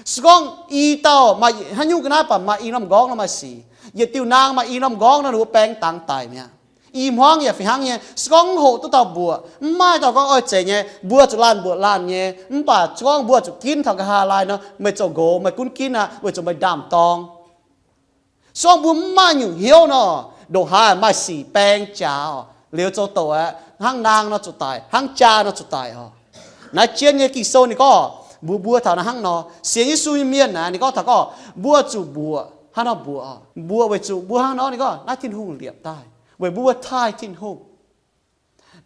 Se gorngv i dauh maaih haaix nyungc ga'naaiv baac maaih i norm m'nqorngv nor maaih sic. Yietc diuh naang maaih i norm m'nqorngv nor ninh mbuo baeng dangx daic mi'aqv. I hmuangv yaac fih hnangv nyei. Se gorngv mv hoqc duqv taux mbuoqc, mv maaih dauh gorngv oix zeiz nyei, mbuo zuqc laanh mbuoqc laanh nyei. Mv baac se gorngv mbuo zuqc ginv taux nqa'haav laai nor, meih zoux nqox meih gunv ginv aqv, weic zuqc meih ndaamv-dorng. Se gorngv mbuo mv maaih nyungc hnyouv nor, ndongc haaix maaih sic baeng jaax oc, liuz zoux doqc aqv, hnangv naang nor zuqc daic, hnangv jaa nor zuqc daic oc. Naaiv jienv nyei Ging-Sou ninh gorngv, mbuox mbuo taux naaiv hnangv nor, sienx Yesu nyei mienh naaic ninh gorngv taux gorngv mbuo zuqc mbuoqc. Hnangv nor mbuoqc oc, mbuoqc weic zuqc mbuo hnangv nor ninh gorngv naaiv Tin-Hungh liepc daaih, weic mbuo taaih Tin-Hungh.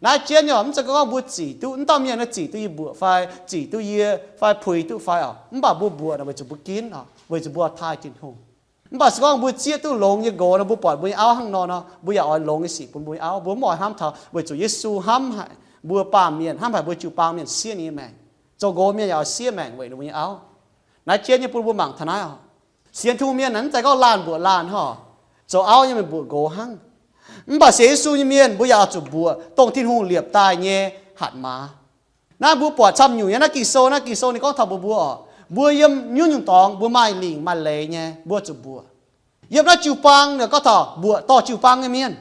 Naaiv jienv nyei oc, mv zeiz gorngv mbuo zic duqv, mv dauh mienh naaiv zic duqv yie mbuoqc fai zic duqv yie fai puix duqv fai oc, mv baac mbuo mbuoqc nor weic zuqc mbuo ginv oc, weic zuqc mbuo taaih Tin-Hungh. Mv baac se gorngv mbuo zieqv duqv longx nyei nqox nor, mbuo buatc mbuo nyei auv hnangv nor nor, mbuo yaac oix longx nyei sic bun mbuo nyei auv. Mbuo mv oix hnamv taux weic zuqc Yesu hnamv haic mbuo baamh mienh, hnamv haic mbuo jiu-baang mienh siev ninh nyei maengc. Zoux nqox mienh yaac oix siev maengc weic ninh mbuo nyei auv. Naaiv jienv nyei bun mbuo mangc taux naaiv oc. Sienx Tin-Hungh mienh naaic mv zeiz gorngv laanh mbuoqc laanh oc, zoux auv nyei meih mbuoqc nqox hnangv. Mv baac sienx Yesu nyei mienh mbuo yaac oix zuqc mbuoqc dongh Tin-Hungh liepc daaih nyei hatc maaz. Naaiv mbuo buatc camv nyungc nyei naaiv Ging-Sou, naaiv Ging-Sou ninh gorngv taux mbuox mbuo oc, mbuo yiem nyungc-nyungc dorngx mbuo maaih lingc maaih leiz nyei, mbuo zuqc mbuoqc. Yiem naaiv jiu-baang ninh gorngv taux mbuoqc dorh jiu-baang nyei mienh.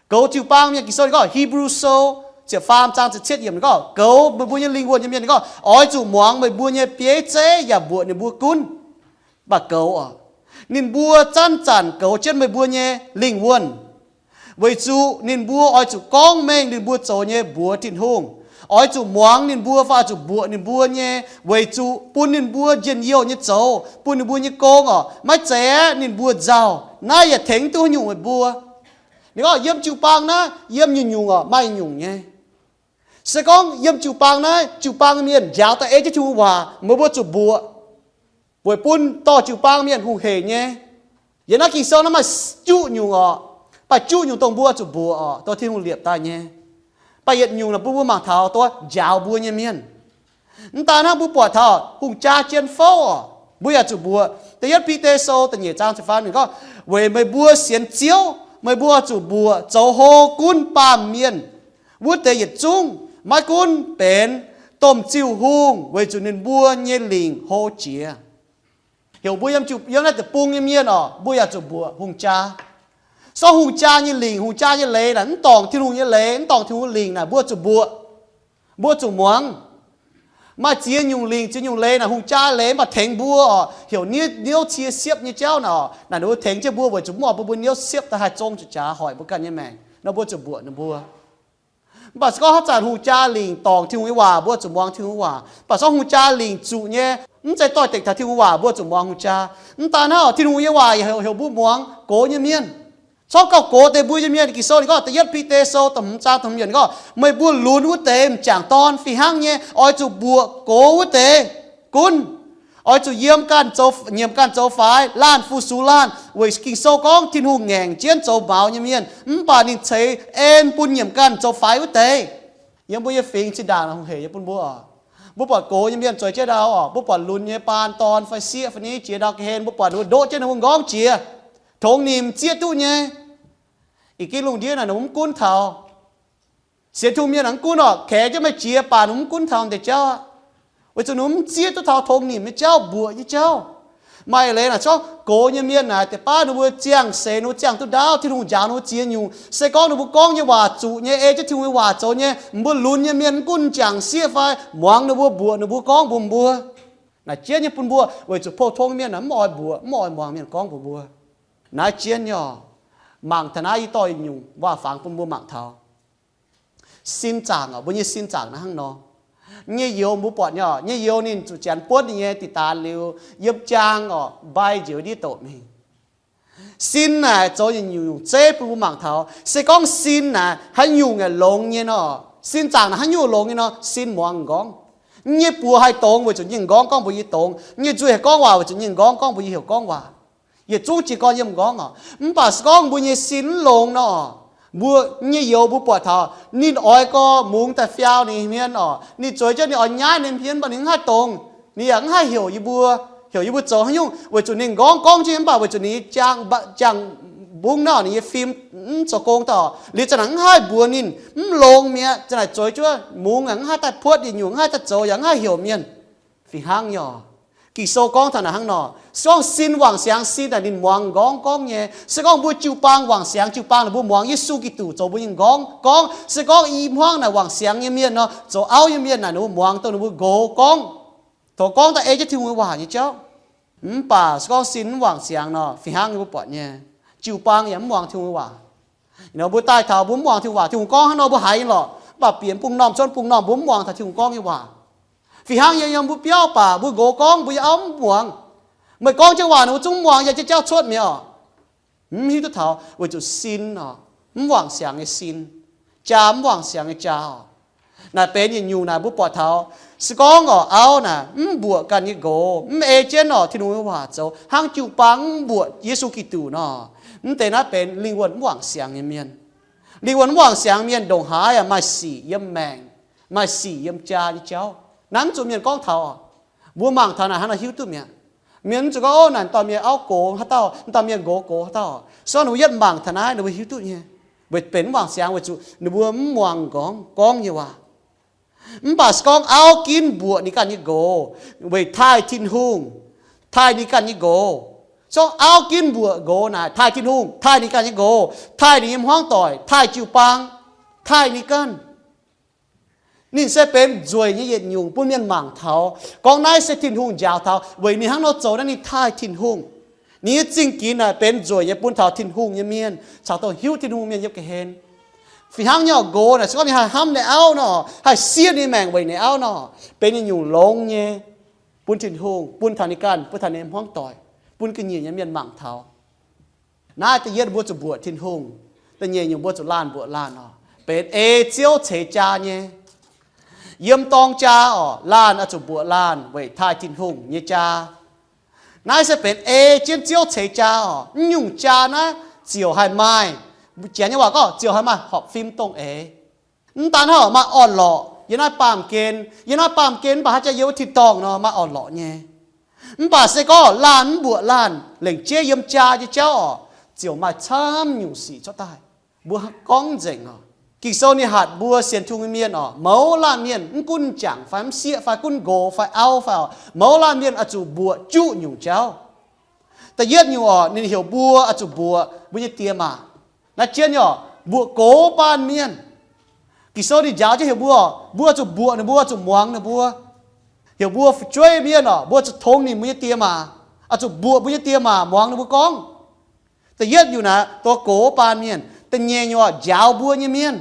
Goux jiu-baang mienh. Ging-Sou ninh gorngv, Hipv^lu Sou ziepc faam zaang ziepc cietv yiemc ninh gorngv, goux meih mbuo nyei lingh wuonh nyei mienh ninh gorngv, oix zuqc muangx meih mbuo nyei bieiv zeiv yaac mbuoqc ninh mbuo gunv. Mv baac goux oc, ninh mbuo zanc-zanc goux jienv meih mbuo nyei lingh wuonh, weic zuqc ninh mbuo oix zuqc gorngv mengh ninh mbuo zoux nyei mbuox Tin-Hungh. Oix zuqc muangx ninh mbuo fai oix zuqc mbuoqc ninh mbuo nyei, weic zuqc bun ninh mbuo njien-youh nyei zoux, bun ninh mbuo nyei gong oc, maiv zeiz aeqv, ninh mbuo nzauh. Naaiv yaac tengx duqv haaix nyungc meih mbuo. Ninh gorngv yiem jiu-baang naaiv, yiem nyungc-nyungc oc, maaih nyungc nyei. Se gorngv yiem jiu-baang naaiv, jiu-baang mienh njaaux daaih ei jienv Tin-Hungh waac, meih mbuo zuqc mbuoqc, weic bun dorh jiu-baang mienh hungh heic nyei. Yiem naaiv Ging-Sou naaiv maaih juqv nyungc oc, mv baac juqv nyungc dongh mbuo zuqc mbuoqc oc, dongh Tin-Hungh liepc daaih nyei. Mv baac yietc nyungc naaic bun mbuo mangc taux dongh njaaux mbuo nyei mienh. Mv daan hnangv, mbuo buatc taux hungh jaa jien fouv oc, mbuo yaac zuqc mbuoqc. Da'yietv Bide Sou da'nyeic zaang ziepc faam ninh gorngv, weic meih mbuo sienx Ziouv, meih mbuo zuqc mbuoqc zoux hlo gunv baamh mienh wuov deix yietc zungv, maiv gunv benx domh ziuh hungh, weic zuqc ninh mbuo nyei lingc hlo jiex. Heuc mbuo yiem naaiv deic-bung nyei mienh oc, mbuo yaac zuqc mbuoqc hungh jaa. Sorng hungh jaa nyei lingc, hungh jaa nyei leiz naaic, mv dorngc Tin-Hungh nyei leiz, mv dorngc Tin-Hungh lingc naaic, mbuo zuqc mbuoqc, mbuo zuqc muangx. Maaih ziex nyungc lingc, ziex nyungc leiz naaic, hungh jaa leiz mv baac tengx mbuo oc, heuc niouv cie siepv nyei jauv naaic oc, naaic ninh mbuo tengx jienv mbuo weic zuqc mv oix bun mbuo niouv siepv daaih haih zong zuqc jaax hoic mbuo ganh nyei maengc nor, mbuo zuqc mbuoqc ninh mbuo. Mv baac se gorngv haaix zanc hungh jaa lingc dorngc Tin-Hungh nyei waac, mbuo zuqc muangx Tin-Hungh nyei waac. Mv baac se gorngv hungh jaa lingc zuqc nyei, mv zeiz doix-dekc taux Tin-Hungh waac, mbuo zuqc muangx hungh jaa. Mv daan hnangv, Tin-Hungh nyei waac yaac heuc mbuo muangx gox nyei mienh. Corc gauh gox deix mbuo nyei mienh. Ging-Sou ninh gorngv, da'yietv Bide Sou da'hmz zaang da'hmz yiemc ninh gorngv, meih mbuo lunx wuov deix m'jangc dorn fih hnangv nyei, oix zuqc mbuoqc gox wuov deix gunv. Oix zuqc yiem ganh zoux, nyiemc ganh zoux faix, laanh fu-sux laanh, weic Ging-Sou gorngv Tin-Hungh ngaengc jienv zoux maux nyei mienh, mv baac ninh ceix en bun nyiemc ganh zoux faix wuov deix. Yiem mbuo nyei fingx zinh ndaangc hungh heic nyei bun mbuo oc. Mbuo buatc gox nyei mienh zueiz jienv ndau oc, mbuo buatc lunx nyei baan dorn fai sieqv fai ni jiex ndau ga'hlen, mbuo buatc ninh mbuo ndoqv jienv ninh mbuo m'nqorngv jiex, tongx nimc zieqv duqv nyei. Ih gin lungh ndiev naaic ninh mbuo mv gunv taux. Sienx Tin-Hungh mienh naaic mv gunv oc, kaex jienv meih jiex baac ninh mv gunv taux deix jauv aqv. Weic zuqc ninh mv zieqv duqv taux tongx nimc nyei jauv, mbuoqc nyei jauv. Maaih leiz naaic zorqv gox nyei mienh naaic, deix baav ninh mbuo ziangh seix, ninh mbuo ziangh duqv ndaauv, Tin-Hungh njaaux ninh mbuo ziex nyungc. Se gorngv ninh mbuo gorngv nyei waac zuqc nyei, ei jienv Tin-Hungh nyei waac zoux nyei, mv bun lunx nyei mienh mv gunv m'jangc sieqv fai muangx ninh mbuo, mbuoqc ninh mbuo, gorngv mbuox mbuo. Naaic jienv nyei bun mbuo weic zuqc pou-tong mienh naaic mv oix mbuoqc, mv oix muangx mienh gorngv mbuox mbuo. Naaiv jienv nyei oc, mangc taux naaiv, yie dorh nyungc waac-fangx bun mbuo mangc taux. Sin zaangc oc, mbuo nyei sin zaangc naaiv hnangv nor. Nyei youz mbuo buatc nyei oc, nyei youz ninh zuqc janx buonv ninh nyei diqc daanx liuz, yiem jaang oc, mbai njoux ndiev doqc mingh. Sin naaic zoux nyungc-nyungc zeiv bun mbuo mangc taux. Se gorngv sin naaic haaix nyungc aengx longx nyei nor, sin zaangc naaic haaix nyungc longx nyei nor, sin muangx m'nqorngv. Nyei buoz haih dongz weic zuqc nyei m'nqorngv gorngv mbuox yie dongz. Nyei nzuih haih gorngv waac weic zuqc nyei m'nqorngv gorngv mbuox yie heuc gorngv waac. Yietc zungv jiez gorn yiem m'nqorngv oc. Mv baac se gorngv mbuo nyei sin mv longx nor, mbuo nyei youz mbuo buatc taux ninh oix gorx mungz daaih fiau ninh hmien oc. Ninh zueiz jienv ninh oix nyaiv ninh hmien, mv baac ninh mv haih dongz. Ninh yaac mv haih heuc yie mbuo, heuc yie mbuo zoux haaix nyungc, weic zuqc ninh m'nqorngv gorngv jienv, mv baac weic zuqc ninh jangx, jangx mbungv nor, ninh nyei fim mv zoux gong daaih. Liuz za'naaic mv haih mbuox ninh, mv longx mi'aqv. Za'naaic zueiz jienv mungz yaac mv haih daaih puotv yietc nyungc, mv haih daaih zoux, yaac mv haih heuc mienh. Fih hnangv nyei oc. Ging-Sou gorngv taux naaic hnangv nor, se gorngv sin wangc siangx sin naaic ninh muangx m'nqorngv gorngv nyei. Se gorngv mbuo jiu-baang wangc siangx jiu-baang naaic mbuo muangx Yesu Giduc zoux mbuo nyei m'nqorngv gorngv. Se gorngv i hmuangv naaic wangc siangx nyei mienh nor, zoux auv nyei mienh naaic ninh mbuo muangx dongh ninh mbuo nqox gorngv, tov gorngv daaih ei jienv Tin-Hungh nyei waac nyei jauv. Mv baac se gorngv sin mv wangc siangx nor, fih hnangv yie mbuo buatc nyei, jiu-baang yaac mv muangx Tin-Hungh nyei waac. Nor mbuo daaih taux mbuo mv muangx Tin-Hungh waac, Tin-Hungh gorngv hnangv nor mbuo haiz nyei lorqc, mv baac bieqc bung normh cuotv bung normh mbuo mv muangx taux Tin-Hungh gorngv nyei waac. Fih hnangv yiem, yiem mbuo biauv baac mbuo nqox gorngv mbuo nyei auv mv muangx. Meih gorngv jienv waac ninh mbuo zungv mv muangx, yaac jienv jauv cuotv mi'aqv. Mv hiuv duqv taux weic zuqc sin oc, mv wangc siangx nyei sin, jaa mv wangc siangx nyei jaa oc. Naaic benx yietc nyungc naaic mbuo buatc taux, se gorngv oc auv naaic mv mbuoqc ganh nyei nqox, mv ei jienv oc Tin-Hungh nyei waac zoux, hnangv jiu-baang mv mbuoqc Yesu Giduc nor, mv deix naaiv benx lingh wuonh mv wangc siangx nyei mienh. Lingh wuonh mv wangc siangx mienh ndongc haaix yaac maaih sic yiem maengc, maaih sic yiem jaa nyei jauv. Naaiv mv zuqc mienh gorngv taux oc. Mbuo mangc taux naaic hnangv nor hiuv duqv mi'aqv. Mienh mv zuqc gorngv, ov, naaic dauh mienh auv gox haaix dauh, dauh mienh nqox gox haaix dauh. Se gorngv ninh mbuo yietv mangc taux naaiv ninh mbuo hiuv duqv nyei, weic benx mv wangc siangx weic zuqc ninh mbuo mv muangx m'nqorngv gorngv nyei waac. Mv baac se gorngv auv ginv mbuoqc ninh ganh nyei nqox weic taaih Tin-Hungh, taaih ninh ganh nyei nqox. Se gorngv auv ginv mbuoqc nqox naaic taaih Tin-Hungh, taaih ninh ganh nyei nqox, taaih ninh nyei hmuangv doic, taaih jiu-baang, taaih ninh ganh. Ninh se benx nzueic nyei yietc nyungc bun mienh mangc taux gorngv naaiv se Tin-Hungh njaaux taux weic ninh hnangv nor zoux naaiv ninh taaih Tin-Hungh. Ninh nyei zingh ginx naaic benx nzueic nyei bun taux Tin-Hungh nyei mienh caux dongh hiuv Tin-Hungh mienh yiem ga'hlen. Fih hnangv nyei oc, nqox naaic se gorngv ninh haih hnamv ninh auv nor, haih siev ninh maengc weic ninh auv nor, benx yietc nyungc longx nyei bun Tin-Hungh, bun taux ninh ganh, bun taux ninh hmuangv doic, bun ga'nyiec nyei mienh mangc taux. Naaiv da'yietv mbuo zuqc mbuoqc Tin-Hungh. Da'nyeic nyungc mbuo zuqc laanh mbuoqc laanh oc, benx ei Ziouv ceix jaa nyei. Yiem dorng jaa oc, laanh oix zuqc mbuoqc laanh weic taaih Tin-Hungh nyei jaa. Naaiv se benx ei jienv Ziouv ceix jaa oc. Mv nyungc jaa naaiv ziouc haih maaih, janx nyei waac gorngv ziouc haih maaih horpc fim dongh eix. Mv daan hnangv maaih orn-lorqc yiem naaiv baamh gen, yiem naaiv baamh gen mv baac haaix jaax yiem wuov tin-dorngh nor maaih orn-lorqc nyei. Mv baac se gorngv laanh mv mbuoqc laanh, lengc jeiv yiem jaa nyei jauv oc, ziouc maaih camv nyungc sic cuotv daaih. Mbuo gorngv nzengc oc. Ging-Sou ninh hatc mbuo sienx Tin-Hungh nyei mienh oc, mouz laanh mienh, mv gunv m'jangc fai m'sieqv fai gunv nqox fai auv fai oc, mouz laanh mienh oix zuqc mbuoqc juqv nyungc jauv. Da'yietv nyungc oc, ninh heuc mbuo oix zuqc mbuoqc mbuo nyei diex maac. Naaiv jienv nyei oc, mbuoqc gox baanh mienh. Ging-Sou ninh njaaux jienv heuc mbuo oc, mbuo zuqc mbuoqc ninh mbuo, zuqc muangx ninh mbuo. Heuc mbuo fu'jueiv mienh oc, mbuo zuqc tongx nimc mbuo nyei diex maac, oix zuqc mbuoqc mbuo nyei diex maac, muangx ninh mbuo gorngv. Da'yietv nyungc naaiv dongh gox baanh mienh. Da'nyeic nyungc oc, njaaux mbuo nyei mienh.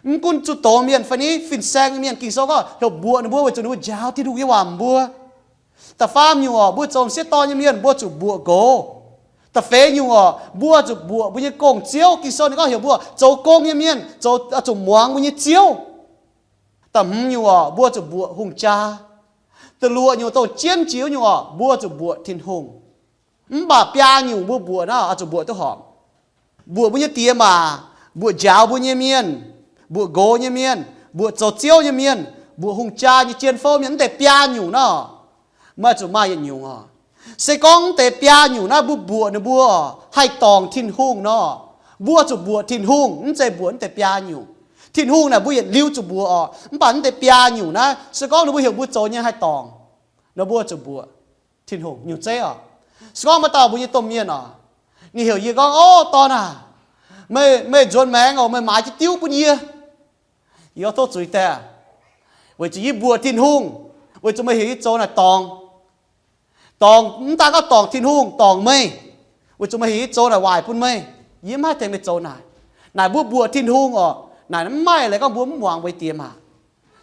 Mv gunv zuqc doz mienh fai ni fin-saeng nyei mienh, Ging-Sou gorngv heuc mbuoqc ninh mbuo weic zuqc ninh mbuo njaaux Tin-Hungh nyei waac mbuo. Da'faam nyungc oc, mbuo zoux m'sieqv dorn nyei mienh, mbuo zuqc mbuoqc nqox. Da'feix nyungc oc, mbuo zuqc mbuoqc mbuo nyei gong-ziouv. Ging-Sou ninh gorngv heuc mbuo zoux gong nyei mienh, zoux, zuqc muangx mbuo nyei ziouv. Da'hmz nyungc oc, mbuo zuqc mbuoqc hungh jaa. Da'luoqc nyungc dongh jienv jiex nyungc oc, mbuo zuqc mbuoqc Tin-Hungh. Mv baac biaa nyungc mbuo mbuoqc naaiv oix zuqc mbuoqc duqv horpc. Mbuoqc mbuo nyei diex maac, mbuoqc njaaux mbuo nyei mienh, mbuoqc nqox nyei mienh, mbuoqc zoux ziouv nyei mienh, mbuoqc hungh jaa nyei jien fouv mienh, mv deix biaa nyungc naaiv, meih zuqc maaih yietc nyungc oc. Se gorngv mv deix biaa nyungc naaiv mbuo mbuoqc ninh mbuo haih dorngc Tin-Hungh nor, mbuo zuqc mbuoqc Tin-Hungh, mv zeiz mbuoqc mv deix biaa nyungc. Tin-Hungh naaic mbuo yietc liuz zuqc mbuoqc oc. Mv baac mv deix biaa nyungc naaiv, se gorngv ninh mbuo heuc mbuo zoux nyei haih dorngc, nor mbuo zuqc mbuoqc Tin-Hungh nyungc zeiv oc. Se gorngv maaih dauh mbuo nyei domh mienh oc, ninh heuc yie gorngv, ov, dorn aac, meih, meih nzuonx maengx oc, meih maaiz jienv diuv bun yie. Yie gorngv, tov zuiz daaih, weic zuqc yie mbuoqc Tin-Hungh, weic zuqc meih heuc yie zoux naaic dorngc. Dorngc, mv daan gorngv dorngc Tin-Hungh, dorngc meih, weic zuqc meih heuc yie zoux naaic waaic bun meih. Yie mv haih tengx meih zoux naaic. Naaic mbuo mbuoqc Tin-Hungh oc. Naaic mv maaih leiz gorngv mbuo mv muangx mbuo nyei diex maac.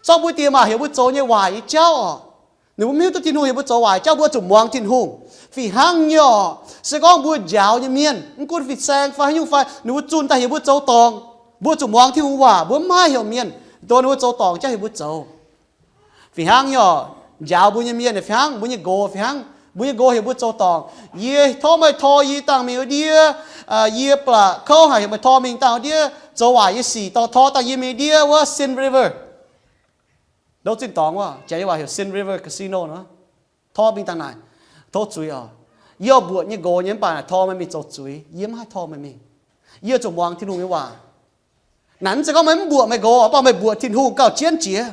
Se gorngv mbuo diex maac heuc mbuo zoux nyei waaic nyei jauv oc, ninh mbuo mv hiuv duqv Tin-Hungh heuc mbuo zoux waaic jauv, mbuo zuqc muangx Tin-Hungh. Fih hnangv nyei oc, se gorngv mbuo njaaux nyei mienh, mv gunv fin-saeng fai haaix nyungc fai, ninh mbuo zunh daaih heuc mbuo zoux dorngc, mbuo zuqc muangx Tin-Hungh waac, mbuo mv maaih heuc mienh dongh ninh mbuo zoux dorngc jauv heuc mbuo zoux. Fih hnangv nyei oc, njaaux mbuo nyei mienh fih hnangv, mbuo nyei nqox fih hnangv, mbuo nyei nqox heuc mbuo zoux dorngc. Yie tov meih tor yie dangh mingh wuov ndiev, yie ba'laqc kouv haic, heuc meih tor mingh dangh wuov ndiev zoux waaic nyei sic, dorh tor dangh yie mingh ndiev wuov Sin River. Ndoqv zinh dorngx wuov, janx nyei waac heuc Sin River Casino nor. Tor mingh dangh naaic, tov zuiz oc. Yie mbuoqc nyei nqox nyei mv baac naaic tor meih mingh zoux zuiz, yie mv haih tor meih mingh. Yie zuqc muangx Tin-Hungh nyei waac. Naaic mv zeiz gorngv meih mv mbuoqc meih nqox, mv baac meih mbuoqc Tin-Hungh gauh jienv jiex.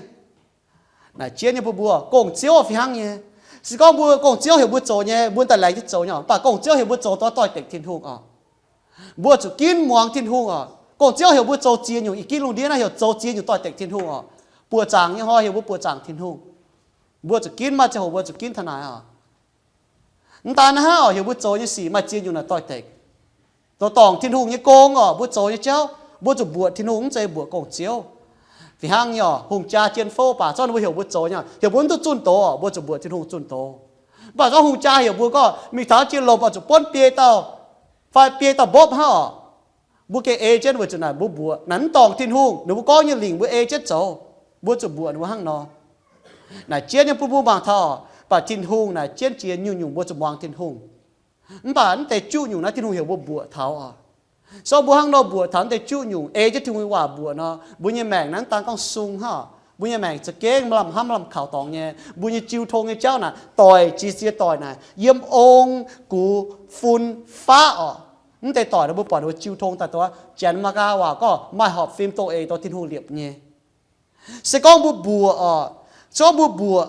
Naaic jienv nyei bun mbuo gong-ziouv fih hnangv nyei. Se gorngv mbuo gong-ziouv heuc mbuo zoux nyei, mbuo daaih laengz jienv zoux nyei, mv baac gong-ziouv heuc mbuo zoux doix-dekc Tin-Hungh oc. Mbuo zuqc ginv muangx Tin-Hungh oc. Gong-ziouv heuc mbuo zoux ziex nyungc, i ginv lungh ndiev naaiv heuc zoux ziex nyungc doix-dekc Tin-Hungh oc. Buoqc zaangc nyei hnoi heuc mbuo buoqc zaangc Tin-Hungh. Mbuo zuqc ginv, maaih ziangh hoc mbuo zuqc ginv taux naaic oc. Mv daan naaiv hnangv oc, heuc mbuo zoux nyei sic maaih ziex nyungc naaic doix-dekc. Zoux dorngc Tin-Hungh nyei gong oc, mbuo zoux nyei jauv, mbuo zuqc mbuoqc Tin-Hungh, mv zeiz mbuoqc gong-ziouv. Fih hnangv nyei oc, hungh jaa jien fouv baac zorqv ninh mbuo heuc mbuo zoux nyei, heuc mbuo mv duqv zunh doz oc, mbuo zuqc mbuoqc Tin-Hungh zunh doz. Mv baac zorqv hungh jaa heuc mbuo gorngv mingh taux jiex lomc oix zuqc buonv biei dauh fai biei dauh mbopv hnangv oc. Mbuo gengh ei jienv weic zuqc naaic mbuo mbuoqc naaic mv dorngc Tin-Hungh, ninh mbuo gorngv nyei lingc mbuo ei jienv zoux, mbuo zuqc mbuoqc ninh mbuo hnangv nor. Naaic jienv nyei bun mbuo mangc taux, baac Tin-Hungh naaic jienv jiex nyungc-nyungc mbuo zuqc muangx Tin-Hungh. Mv baac mv deix juqv nyungc naaiv Tin-Hungh heuc mbuo mbuoqc taux oc. Sorng mbuo hnangv nor mbuoqc taux mv deix juqv nyungc, ei jienv Tin-Hungh nyei waac mbuoqc nor, mbuo nyei maengc naaiv daan gorngv sung hnangv. Mbuo nyei maengc za'gengh maaih lamh hnamv lamh kaux dorngx nyei. Mbuo nyei jiu tong nyei jauv naaic, doic jiex ziex doic naaic, yiem ong, gux, fun, faqv oc. Mv deix doic nor mbuo buatc ninh mbuo jiu tong daaih dongh Janx Maqgaa waac gorngv maaih horpc fim dongh eix dongh Tin-Hungh liepc nyei. Se gorngv mbuo mbuoqc oc, se gorngv mbuo mbuoqc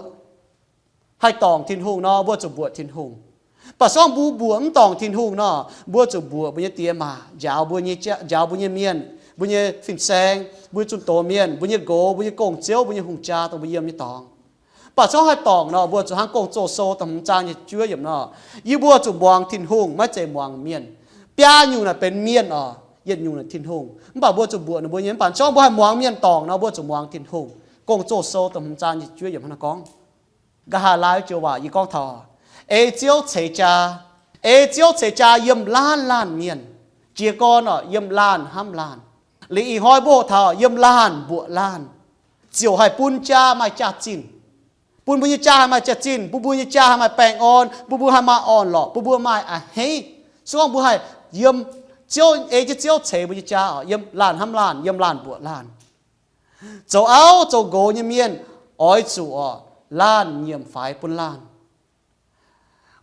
haih dorngc Tin-Hungh nor, mbuo zuqc mbuoqc Tin-Hungh. Baac se gorngv mbuo mbuoqc mv dorngc Tin-Hungh nor, mbuo zuqc mbuoqc mbuo nyei diex maac, njaaux mbuo nyei, njaaux mbuo nyei mienh, mbuo nyei fin-saeng, mbuo nyei zunh doz mienh, mbuo nyei nqox, mbuo nyei gong-ziouv, mbuo nyei hungh jaa, dongh mbuo yiem nyei dorngx. Baac se gorngv haih dorngc nor, mbuo zuqc hnangv Gong-Zoh sou da'hmz zaang nyic ziepc juov yiemc nor, yie mbuo zuqc muangx Tin-Hungh, maiv zeiz muangx mienh. Biaa nyungc naaic benx mienh oc, yietc nyungc naaic Tin-Hungh. Mv baac mbuo zuqc mbuoqc ninh mbuo nyei. Mv baac se gorngv mbuo haih muangx mienh dorngc nor, mbuo zuqc muangx Tin-Hungh. Gong-Zoh sou da'hmz zaang nyic ziepc juov yiemc hnangv naaiv gorngv. Nqa'haav laai joux waac yie gorngv taux, ei Ziouv ceix jaa, ei Ziouv ceix jaa yiem laanh laanh mienh, jiez gorn oc, yiem laanh hnamv laanh. Liuz ih hnoi mbuo hoqc taux yiem laanh mbuoqc laanh, ziouc haih bun jaa maaih jaax-zinh, bun mbuo nyei jaa haih maaih jaax-zinh, bun mbuo nyei jaa haih maaih baengh orn, bun mbuo haih maaih orn-lorqc, bun mbuo maaih a'hneiv. Se gorngv mbuo haih yiem Ziouv, ei jienv Ziouv ceix mbuo nyei jaa oc, yiem laanh hnamv laanh, yiem laanh mbuoqc laanh, zoux auv zoux nqox nyei mienh oix zuqc oc, laanh nyiemc faix bun laanh.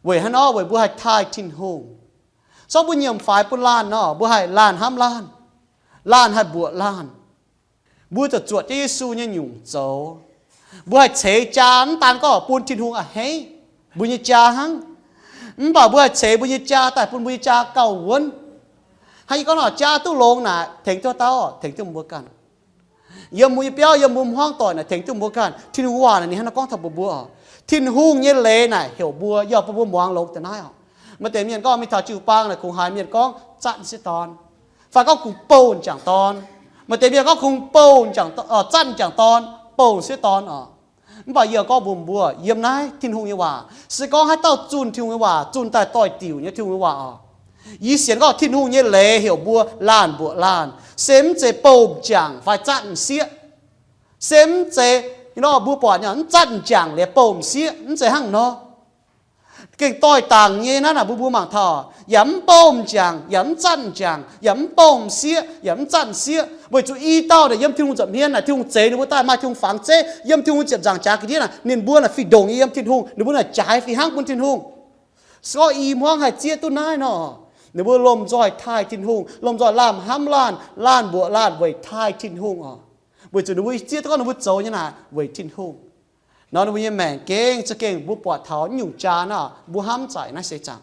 Weic haaix nor? Weic mbuo haih taaih Tin-Hungh. Se gorngv mbuo nyiemc faix bun laanh nor, mbuo haih laanh hnamv laanh, laanh haih mbuoqc laanh. Mbuo zuqc zuotc jienv Yesu nyei nyungc zoux. Mbuo haih ceix jaa, mv daan gorngv bun Tin-Hungh a'hneiv mbuo nyei jaa hnangv, mv baac mbuo haih ceix mbuo nyei jaa daaih bun mbuo nyei jaa gauh wuonv. Hnangv yie gorngv nor, jaa duqv longx naaic tengx duqv dauh, tengx duqv mbuo ganh. Yiem mbuo nyei biauv, yiem mbuo hmuangv doic naaic tengx duqv mbuo ganh. Tin-Hungh waac naaic ninh hnangv naaiv gorngv taux mbuo mbuo oc. Tin-Hungh nyei leiz naaic heuc mbuo, yie oix bun mbuo muangx longx daaih naaiv oc. Maaih deix mienh gorngv mingh taux jiu-baang naaic kungx haiz mienh gorngv zatv sieqv dorn, fai gorngv kungx bouh jangc dorn. Maaih deix mienh gorngv kungx bouh, zatv jangc dorn, bouh sieqv dorn oc. Mv baac yie gorngv mbuox mbuo, yiem naaiv Tin-Hungh nyei waac, se gorngv haaix dauh zunh Tin-Hungh nyei waac, zunh daaih doix-diuc nyei Tin-Hungh nyei waac oc, yie sienx gorngv Tin-Hungh nyei leiz heuc mbuo laanh mbuoqc laanh, se mv zeiz bouh m'jangc fai zatv m'sieqv. Se mv zeiz, nor mbuo buatc nyei, mv zatv m'jangc liuz bouh m'sieqv, mv zeiz hnangv nor. Gengh doix-dangc nyei naaiv naaic mbuo mbuo mangc taux, yaac mv bouh m'jangc, yaac mv zatv m'jangc, yaac mv bouh m'sieqv, yaac mv zatv m'sieqv, weic zuqc i dauh naaic yiem Tin-Hungh nza'hmien naaic, Tin-Hungh zeix ninh mbuo daaih maaih Tin-Hungh fangx zeiv, yiem Tin-Hungh ziepc nzaangc jaax ga'ndiev naaic, ninh mbuo naaic fih ndongc nyei yiem Tin-Hungh, ninh mbuo naaic jaaix fih hnangv bun Tin-Hungh. Se gorngv i hmuangv haih zieqv duqv naaiv nor, ninh mbuo lomh nzoih taaih Tin-Hungh, lomh nzoih laanh hnamv laanh, laanh mbuoqc laanh weic taaih Tin-Hungh oc. Weic zuqc ninh mbuo zieqv duqv gorngv ninh mbuo zoux nyei naaic weic Tin-Hungh. Nor ninh mbuo nyei maengc gengh za'gengh mbuo buatc taux nyungc jaa naaiv, mbuo hnamv zaqc naaiv seix zaangc.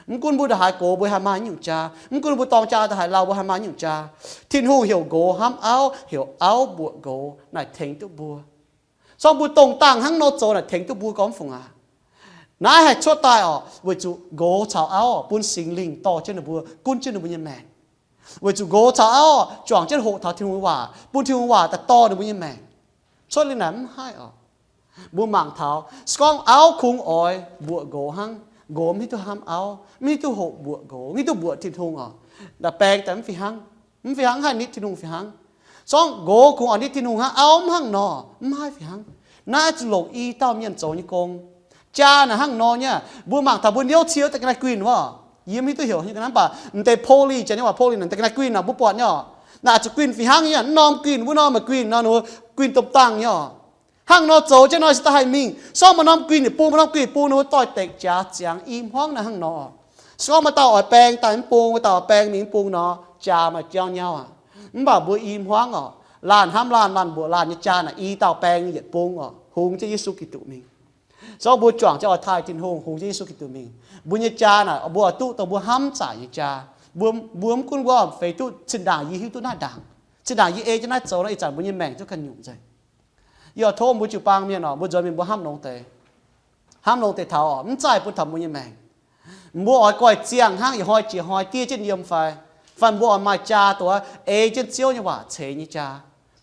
Mv gunv mbuo ndongc haaix gox mbuo haih maaih nyungc jaa, mv gunv mbuo dorng jaa ndongc haaix lauh mbuo haih maaih nyungc jaa. Tin-Hungh heuc nqox hnamv auv, heuc auv mbuoqc nqox naaic tengx duqv mbuo. Se gorngv mbuo dongh dangh hnangv nor zoux naaiv tengx duqv mbuo gorngv fungc aqv. Naaiv haih cuotv daaih oc, weic zuqc nqox caux auv bun Singx Lingh dorh jienv ninh mbuo, gunv jienv ninh mbuo nyei maengc. Weic zuqc nqox caux auv juangc jienv hoqc taux Tin-Hungh nyei waac, bun Tin-Hungh waac daaih dorh ninh mbuo nyei maengc. Cuotv liuz naaic mv haih oc. Mbuo mangc taux se gorngv auv kungx oix mbuoqc nqox hnangv, nqox mv hiuv duqv hnamv auv, mv hiuv duqv hoqc mbuoqc nqox, mv hiuv duqv mbuoqc Tin-Hungh oc. Naaic baeng daaih mv fih hnangv, mv fih hnangv haih nitv Tin-Hungh fih hnangv. Se gorngv nqox kungx oix nitv Tin-Hungh hnangv, auv mv hnangv nor, mv haih fih hnangv. Naaiv zuqc longc i dauh mienh zoux nyei gong. Jaa naaic hnangv nor nyei, mbuo mangc taux mbuo niouv cie daaih ga'naaiv guinh wuov, yie mv hiuv duqv heuc nyei ga'naaiv, mv baac m'deix poli, janx nyei waac poli naaic daaih ga'naaiv guinh naaic mbuo buatc nyei oc. Naaic zuqc guinh fih hnangv nyei, mv norm guinh wuov norm maaih guinh nor, ninh mbuo guinh domh dangh nyei oc. Hnangv nor zoux jienv nor se daaih haih mingh. Se gorngv maaih norm guinh yietc bung, maaih norm guinh yietc bung, ninh mbuo doix-dekc jaax ziangx i hmuangv naaic hnangv nor. Se gorngv maaih dauh oix baeng daaih mv bung, maaih dauh oix baeng mingh mv bung nor, jaa maaih jauv nyauv aqv. Mv baac mbuo i hmuangv oc, laanh hnamv laanh, laanh mbuoqc laanh nyei jaa naaic i dauh baeng yietc bung oc, hungx jienv Yesu Giduc mingh. Zorqv mbuo juangc jienv oix taaih Tin-Hungh, hungx jienv Yesu Giduc mingh. Mbuo nyei jaa naaic, mbuo oix duqv dongh mbuo hnamv zaaic nyei jaa. Mbuo, mbuo mv gunv mbuo feix duqv, zinh ndaangc yie hiuv duqv naaiv ndaangc, zinh ndaangc yie ei jienv naaiv zoux nor, ih zanc mbuo nyei maengc zungv ganh nyungc nzengc. Yie oix tov mbuo jiu-baang mienh oc, mbuo nzuonx mingh mbuo hnamv longx deix, hnamv longx deix taux oc, mv zaih bun taux mbuo nyei maengc. Mbuo oix goiv ziangh hnangv ih hnoi jiex hnoi diev jienv yiem fai, fai mbuo oix maaih jaa duqv ei jienv Ziouv nyei waac ceix nyei jaa,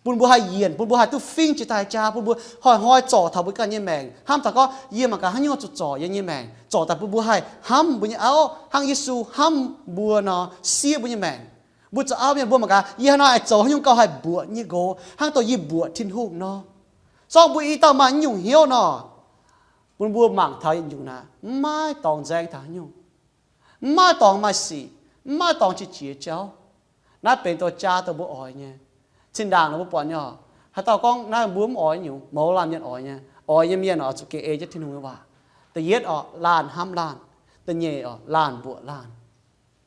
bun mbuo haih yienc, bun mbuo haih duqv fingx jiex daaih jaa, bun mbuo hnoi-hnoi zorc taux mbuo ganh nyei maengc, hnamv taux gorngv yie mangc gaax haaix nyungc zuqc zorc yie nyei maengc, zorc daaih bun mbuo haih hnamv mbuo nyei auv hnangv Yesu hnamv mbuo nor, siev mbuo nyei maengc. Mbuo zoux auv mienh mbuo mangc gaax, yie haaix nor aengx zoux haaix nyungc gauh haih mbuoqc yie nyei nqox hnangv dongh yie mbuoqc Tin-Hungh nor. Zorqv mbuo i dauh maaih nyungc hnyouv nor, bun mbuo mangc taux yietc nyungc naaic, mv maaih dorngx nzaeng taux haaix nyungc, mv maaih dorngx maaih sic, mv maaih dorngx qiex jiez jauv. Naaiv benx dongh jaa dongh mbuo oix nyei. Zinh ndaangc nor mbuo buatc nyei oc, haaix dauh gorngv naaiv mbuo mv oix nyungc, mouz laanh mienh oix nyei. Oix nyei mienh oix zuqc gengh ei jienv Tin-Hungh nyei waac. Da'yietv oc, laanh hnamv laanh. Da'nyeic oc, laanh mbuoqc laanh.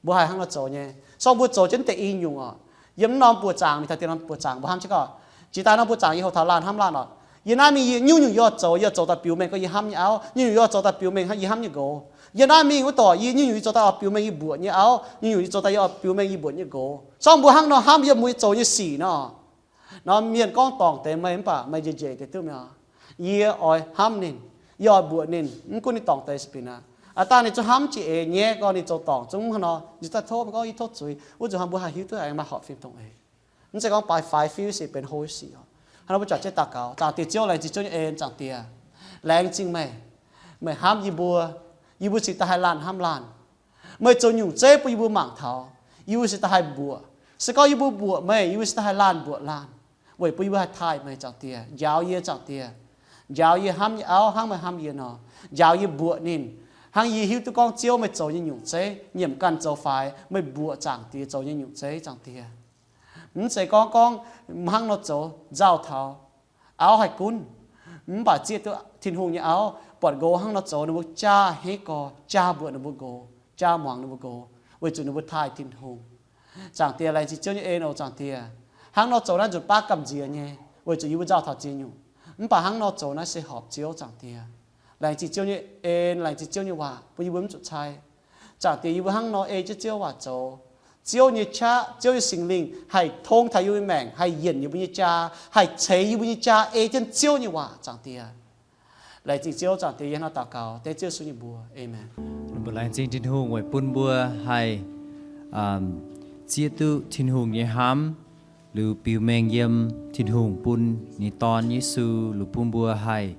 Mbuo haih hnangv nor zoux nyei. Sorng mbuo zoux jienv deix i nyungc oc. Yiem mv norm buoqc zaangc, mingh taux dien norm buoqc zaangc mbuo hnamv jienv gorngv, jiex daaih norm buoqc zaangc yie hoqc taux laanh hnamv laanh oc. Yie naaiv mingh yie nyungc-nyungc yie oix zoux, yie oix zoux daaih biux mengh gorngv yie hnamv nyei auv, nyungc-nyungc yie oix zoux daaih biux mengh yie hnamv nyei nqox. Yie naaiv mingh wuov dorc yie nyungc-nyungc yie zoux daaih oix biux mengh yie mbuoqc nyei auv, nyungc-nyungc yie zoux daaih yie oix biux mengh yie mbuoqc nyei nqox. Sorng mbuo hnangv nor hnamv yiem mbuo zoux nyei sic nor. Nor mienh gorngv dorngc deix meih mv baac meih njiec njiec deix duqv mingh oc. Yie oix hnamv ninh, yie oix mbuoqc ninh, mv gunv ninh dorngc deix sueih bieqc aqv. Aav dangh ninh zungv hnamv jiex eix nyei gorngv ninh zoux dorngc zungv hnangv nor, ninh daaih tov meih gorngv yie tov zuiz, wuov nzunc hnangv mbuo haih hiuv duqv aengx maaih horpc fim dongh eix. Mv zeiz gorngv by faith feel sic benx hold sic oc. Hnangv nor mbuo juangc jienv daux gaux. Zaangc Diex Ziouv, laengz zingh Ziouv nyei en, Zaangc Diex. Laengz zingh meih, meih hnamv yie mbuo, yie mbuo cingx daaih haih laanh hnamv laanh. Meih zoux nyungc zeiv bun yie mbuo mangc taux, yie mbuo cingx daaih haih mbuoqc. Se gorngv yie mbuo mbuoqc meih, yie mbuo cingx daaih haih laanh mbuoqc laanh, weic bun yie mbuo haih taaih meih, Zaangc Diex. Njaaux yie, Zaangc Diex. Njaaux yie hnamv nyei auv hnangv meih hnamv yie nor. Njaaux yie mbuoqc ninh, hnangv yie hiuv duqv gorngv Ziouv meih zoux nyei nyungc zeiv, nyiemc ganh zoux faix, meih mbuoqc Zaangc Diex zoux nyei nyungc zeiv, Zaangc Diex. Mv zeiz gorngv gorngv hnangv nor zoux nzauh taux auv haih gunv, mv baac zieqv duqv Tin-Hungh nyei auv buatc nqox hnangv nor zoux, ninh mbuo jaa hnyouv gorx, jaa mbuoqc ninh mbuo nqox, jaa muangx ninh mbuo nqox, weic zuqc ninh mbuo taaih Tin-Hungh. Zaangc Diex, laengz zingh Ziouv nyei en oc, Zaangc Diex. Hnangv nor zoux naaiv nzunc baav gamh nziex nyei, weic zuqc yie mbuo nzauh taux ziex nyungc. Mv baac hnangv nor zoux naaiv se horpc Ziouv, Zaangc Diex. Laengz zingh Ziouv nyei en, laengz zingh Ziouv nyei waac bun yie mbuo mv zuqc cai. Zaangc Diex, yie mbuo hnangv nor ei jienv Ziouv waac zoux. Ziouv nyei qaqv, Ziouv nyei Singx Lingh haih tong taux yie mbuo nyei maengc, haih yienc yie mbuo nyei jaa, haih ceix yie mbuo nyei jaa ei jienv Ziouv nyei waac, Zaangc Diex. Laengz zingh Ziouv, Zaangc Diex, yie hnangv nor daux gaux dengv Ziouv Yesu nyei mbuox. Aamen. Mbuo laengz zingh Tin-Hungh weic bun mbuo haih zieqv duqv Tin-Hungh nyei hnamv, liuz biux mengh yiem Tin-Hungh bun ninh Dorn Yesu, liuz bun mbuo haih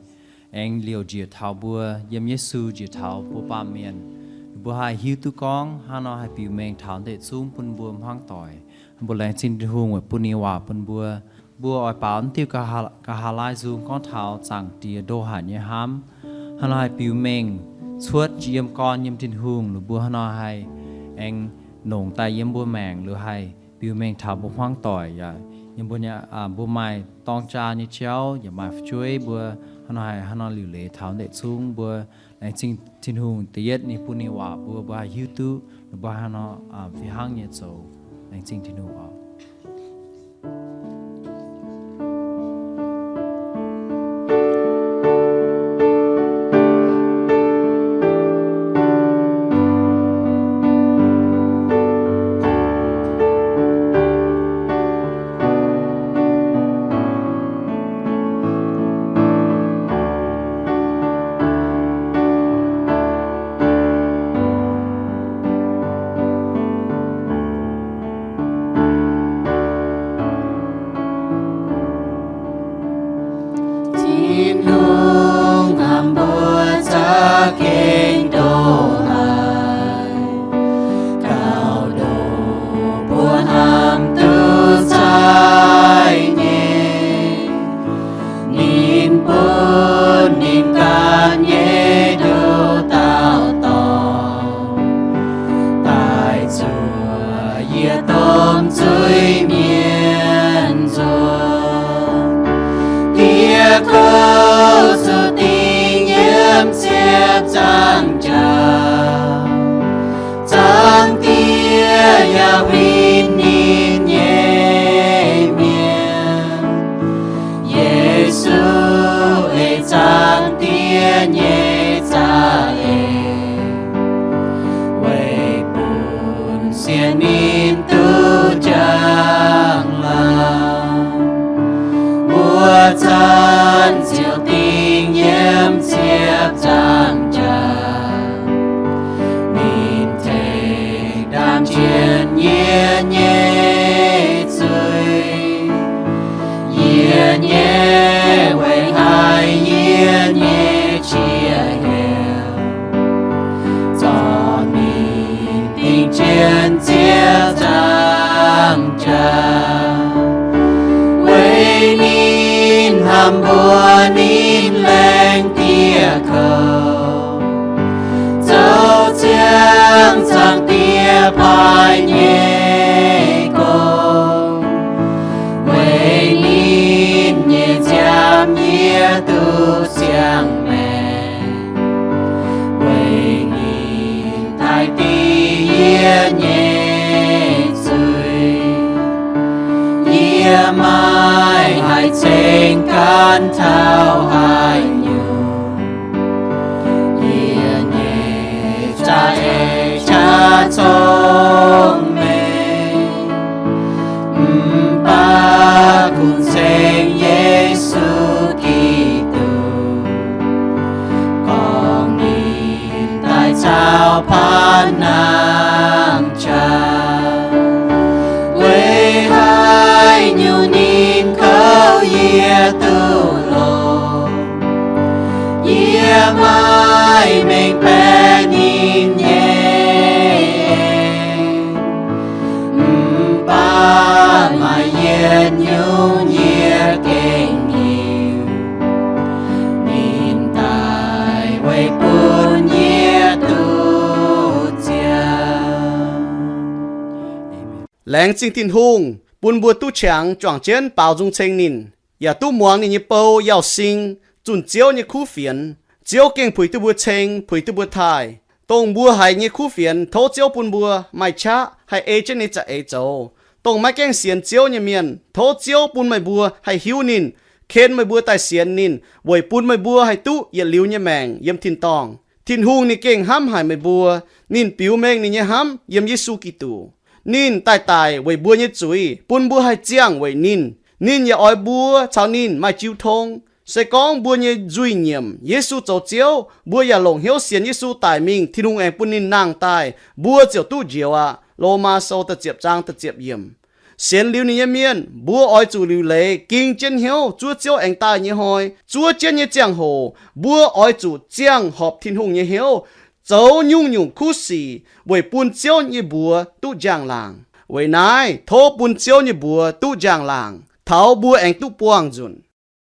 aengx liouc njiec taux mbuo, yiem Yesu njiec taux mbuo baamh mienh. Mbuo haih hiuv duqv gorngv hnangv nor haih biux mengh taux ndeic zungv bun mbuo hmuangv doic. Mbuo laengz zingh Tin-Hungh weic bun ninh waac bun mbuo. Mbuo oix baaux diuh nqa'haav laai nzung gorngv taux Zaangc Diex ndo haic nyei hnamv, hnangv nor haih biux mengh cuotv yiem gorn yiem Tin-Hungh, liuz mbuo hnangv nor haih aengx nongc daaih yiem mbuo maengc, liuz haih biux mengh taux mbuo hmuangv doic, yaac yiem mbuo nyei, mbuo maaih dorng jaa nyei jauv, yaac maaih fu'jueiv, mbuo hnangv nor haih hnangv nor liuc leiz taux ndeic zungv. Mbuo laengz zingh Tin-Hungh da'yietv ninh bun ninh waac mbuo, mbuo haih hiuv duqv, mbuo hnangv nor fih hnangv nyei zoux. Laengz zingh Tin-Hungh oc. Zanc ziouc dingh yiem ziepc nzaangc jaax, ninh tengx ndaamv-jien yie nyei zuiz. Yie nyei weic haiz yie nyei qiex heuc, zorqv ninh dingh jienv ziepc nzaangc jaax. Weic ninh hnamv mbuox ninh laengz dieh kouv, zoux ziangh Zaangc Diex paaiv nyei gong. Weic ninh nyei nziaamv yie duqv ziangh maengc, weic ninh daaih dingh yie nyei zuiz. Yie maiv haih ceng gaanv taux haaix nyungc, yie nyei za'eix qaqv cong-mengh, mv baac kungx ceng Yesu Giduc, gorngv ninh daaih caux paanv nangh qaqv. Weic haaix nyungc ninh kouv yie duqv longx, yie maiv mengh baeqc ninh nyei en, mv baac maaih yietc nyungc yie gengh hiuv, ninh daaih weic bun yie duqv ziangh. Laengz zingh Tin-Hungh bun mbuo duqv qangx juangc jienv baaux nzung ceng ninh, yaac duqv muangx ninh nyei bou Yauh Sing zunh Ziouv nyei kuv fienx. Ziouv gengh puix duqv mbuo ceng, puix duqv mbuo taaih. Dongh mbuo haiz nyei kuv fienx tov Ziouv bun mbuo maaih qaqv haih ei jienv ninh nyei za'eix zoux. Dongh maiv gaengh sienx Ziouv nyei mienh, tov Ziouv bun meih mbuo haih hiuv ninh, ken meih mbuo daaih sienx ninh, weic bun meih mbuo haih duqv yietc liuz nyei maengc yiem tin-dorngh. Tin-Hungh ninh gengh hnamv haic meih mbuo. Ninh biux mengh ninh nyei hnamv yiem Yesu Giduc. Ninh daaih daic weic mbuo nyei zuiz, bun mbuo haih ziangh weic ninh. Ninh yaac oix mbuo caux ninh maaih jiu tong. Se gorngv mbuo nyei nzuih nyiemc Yesu zoux Ziouv, mbuo yaac longc hnyouv sienx Yesu daic mingh, Tin-Hungh aengx bun ninh nangh daaih, mbuo ziouc duqv njoux aqv. Lomaa Sou da'ziepc zaang da'ziepc yiemc. Sienx liuz ninh nyei mienh, mbuo oix zuqc liuc leiz ging jienv hnyouv zuov Ziouv aengx daaih nyei hnoi. Zuov jienv nyei ziangh hoc, mbuo oix zuqc ziangh horpc Tin-Hungh nyei hnyouv, zoux nyungc-nyungc kuv sic weic bun Ziouv nyei mbuox duqv njang-laangc. Weic naaiv tov bun Ziouv nyei mbuox duqv njang-laangc, taux mbuo aengx duqv buangh nzunc.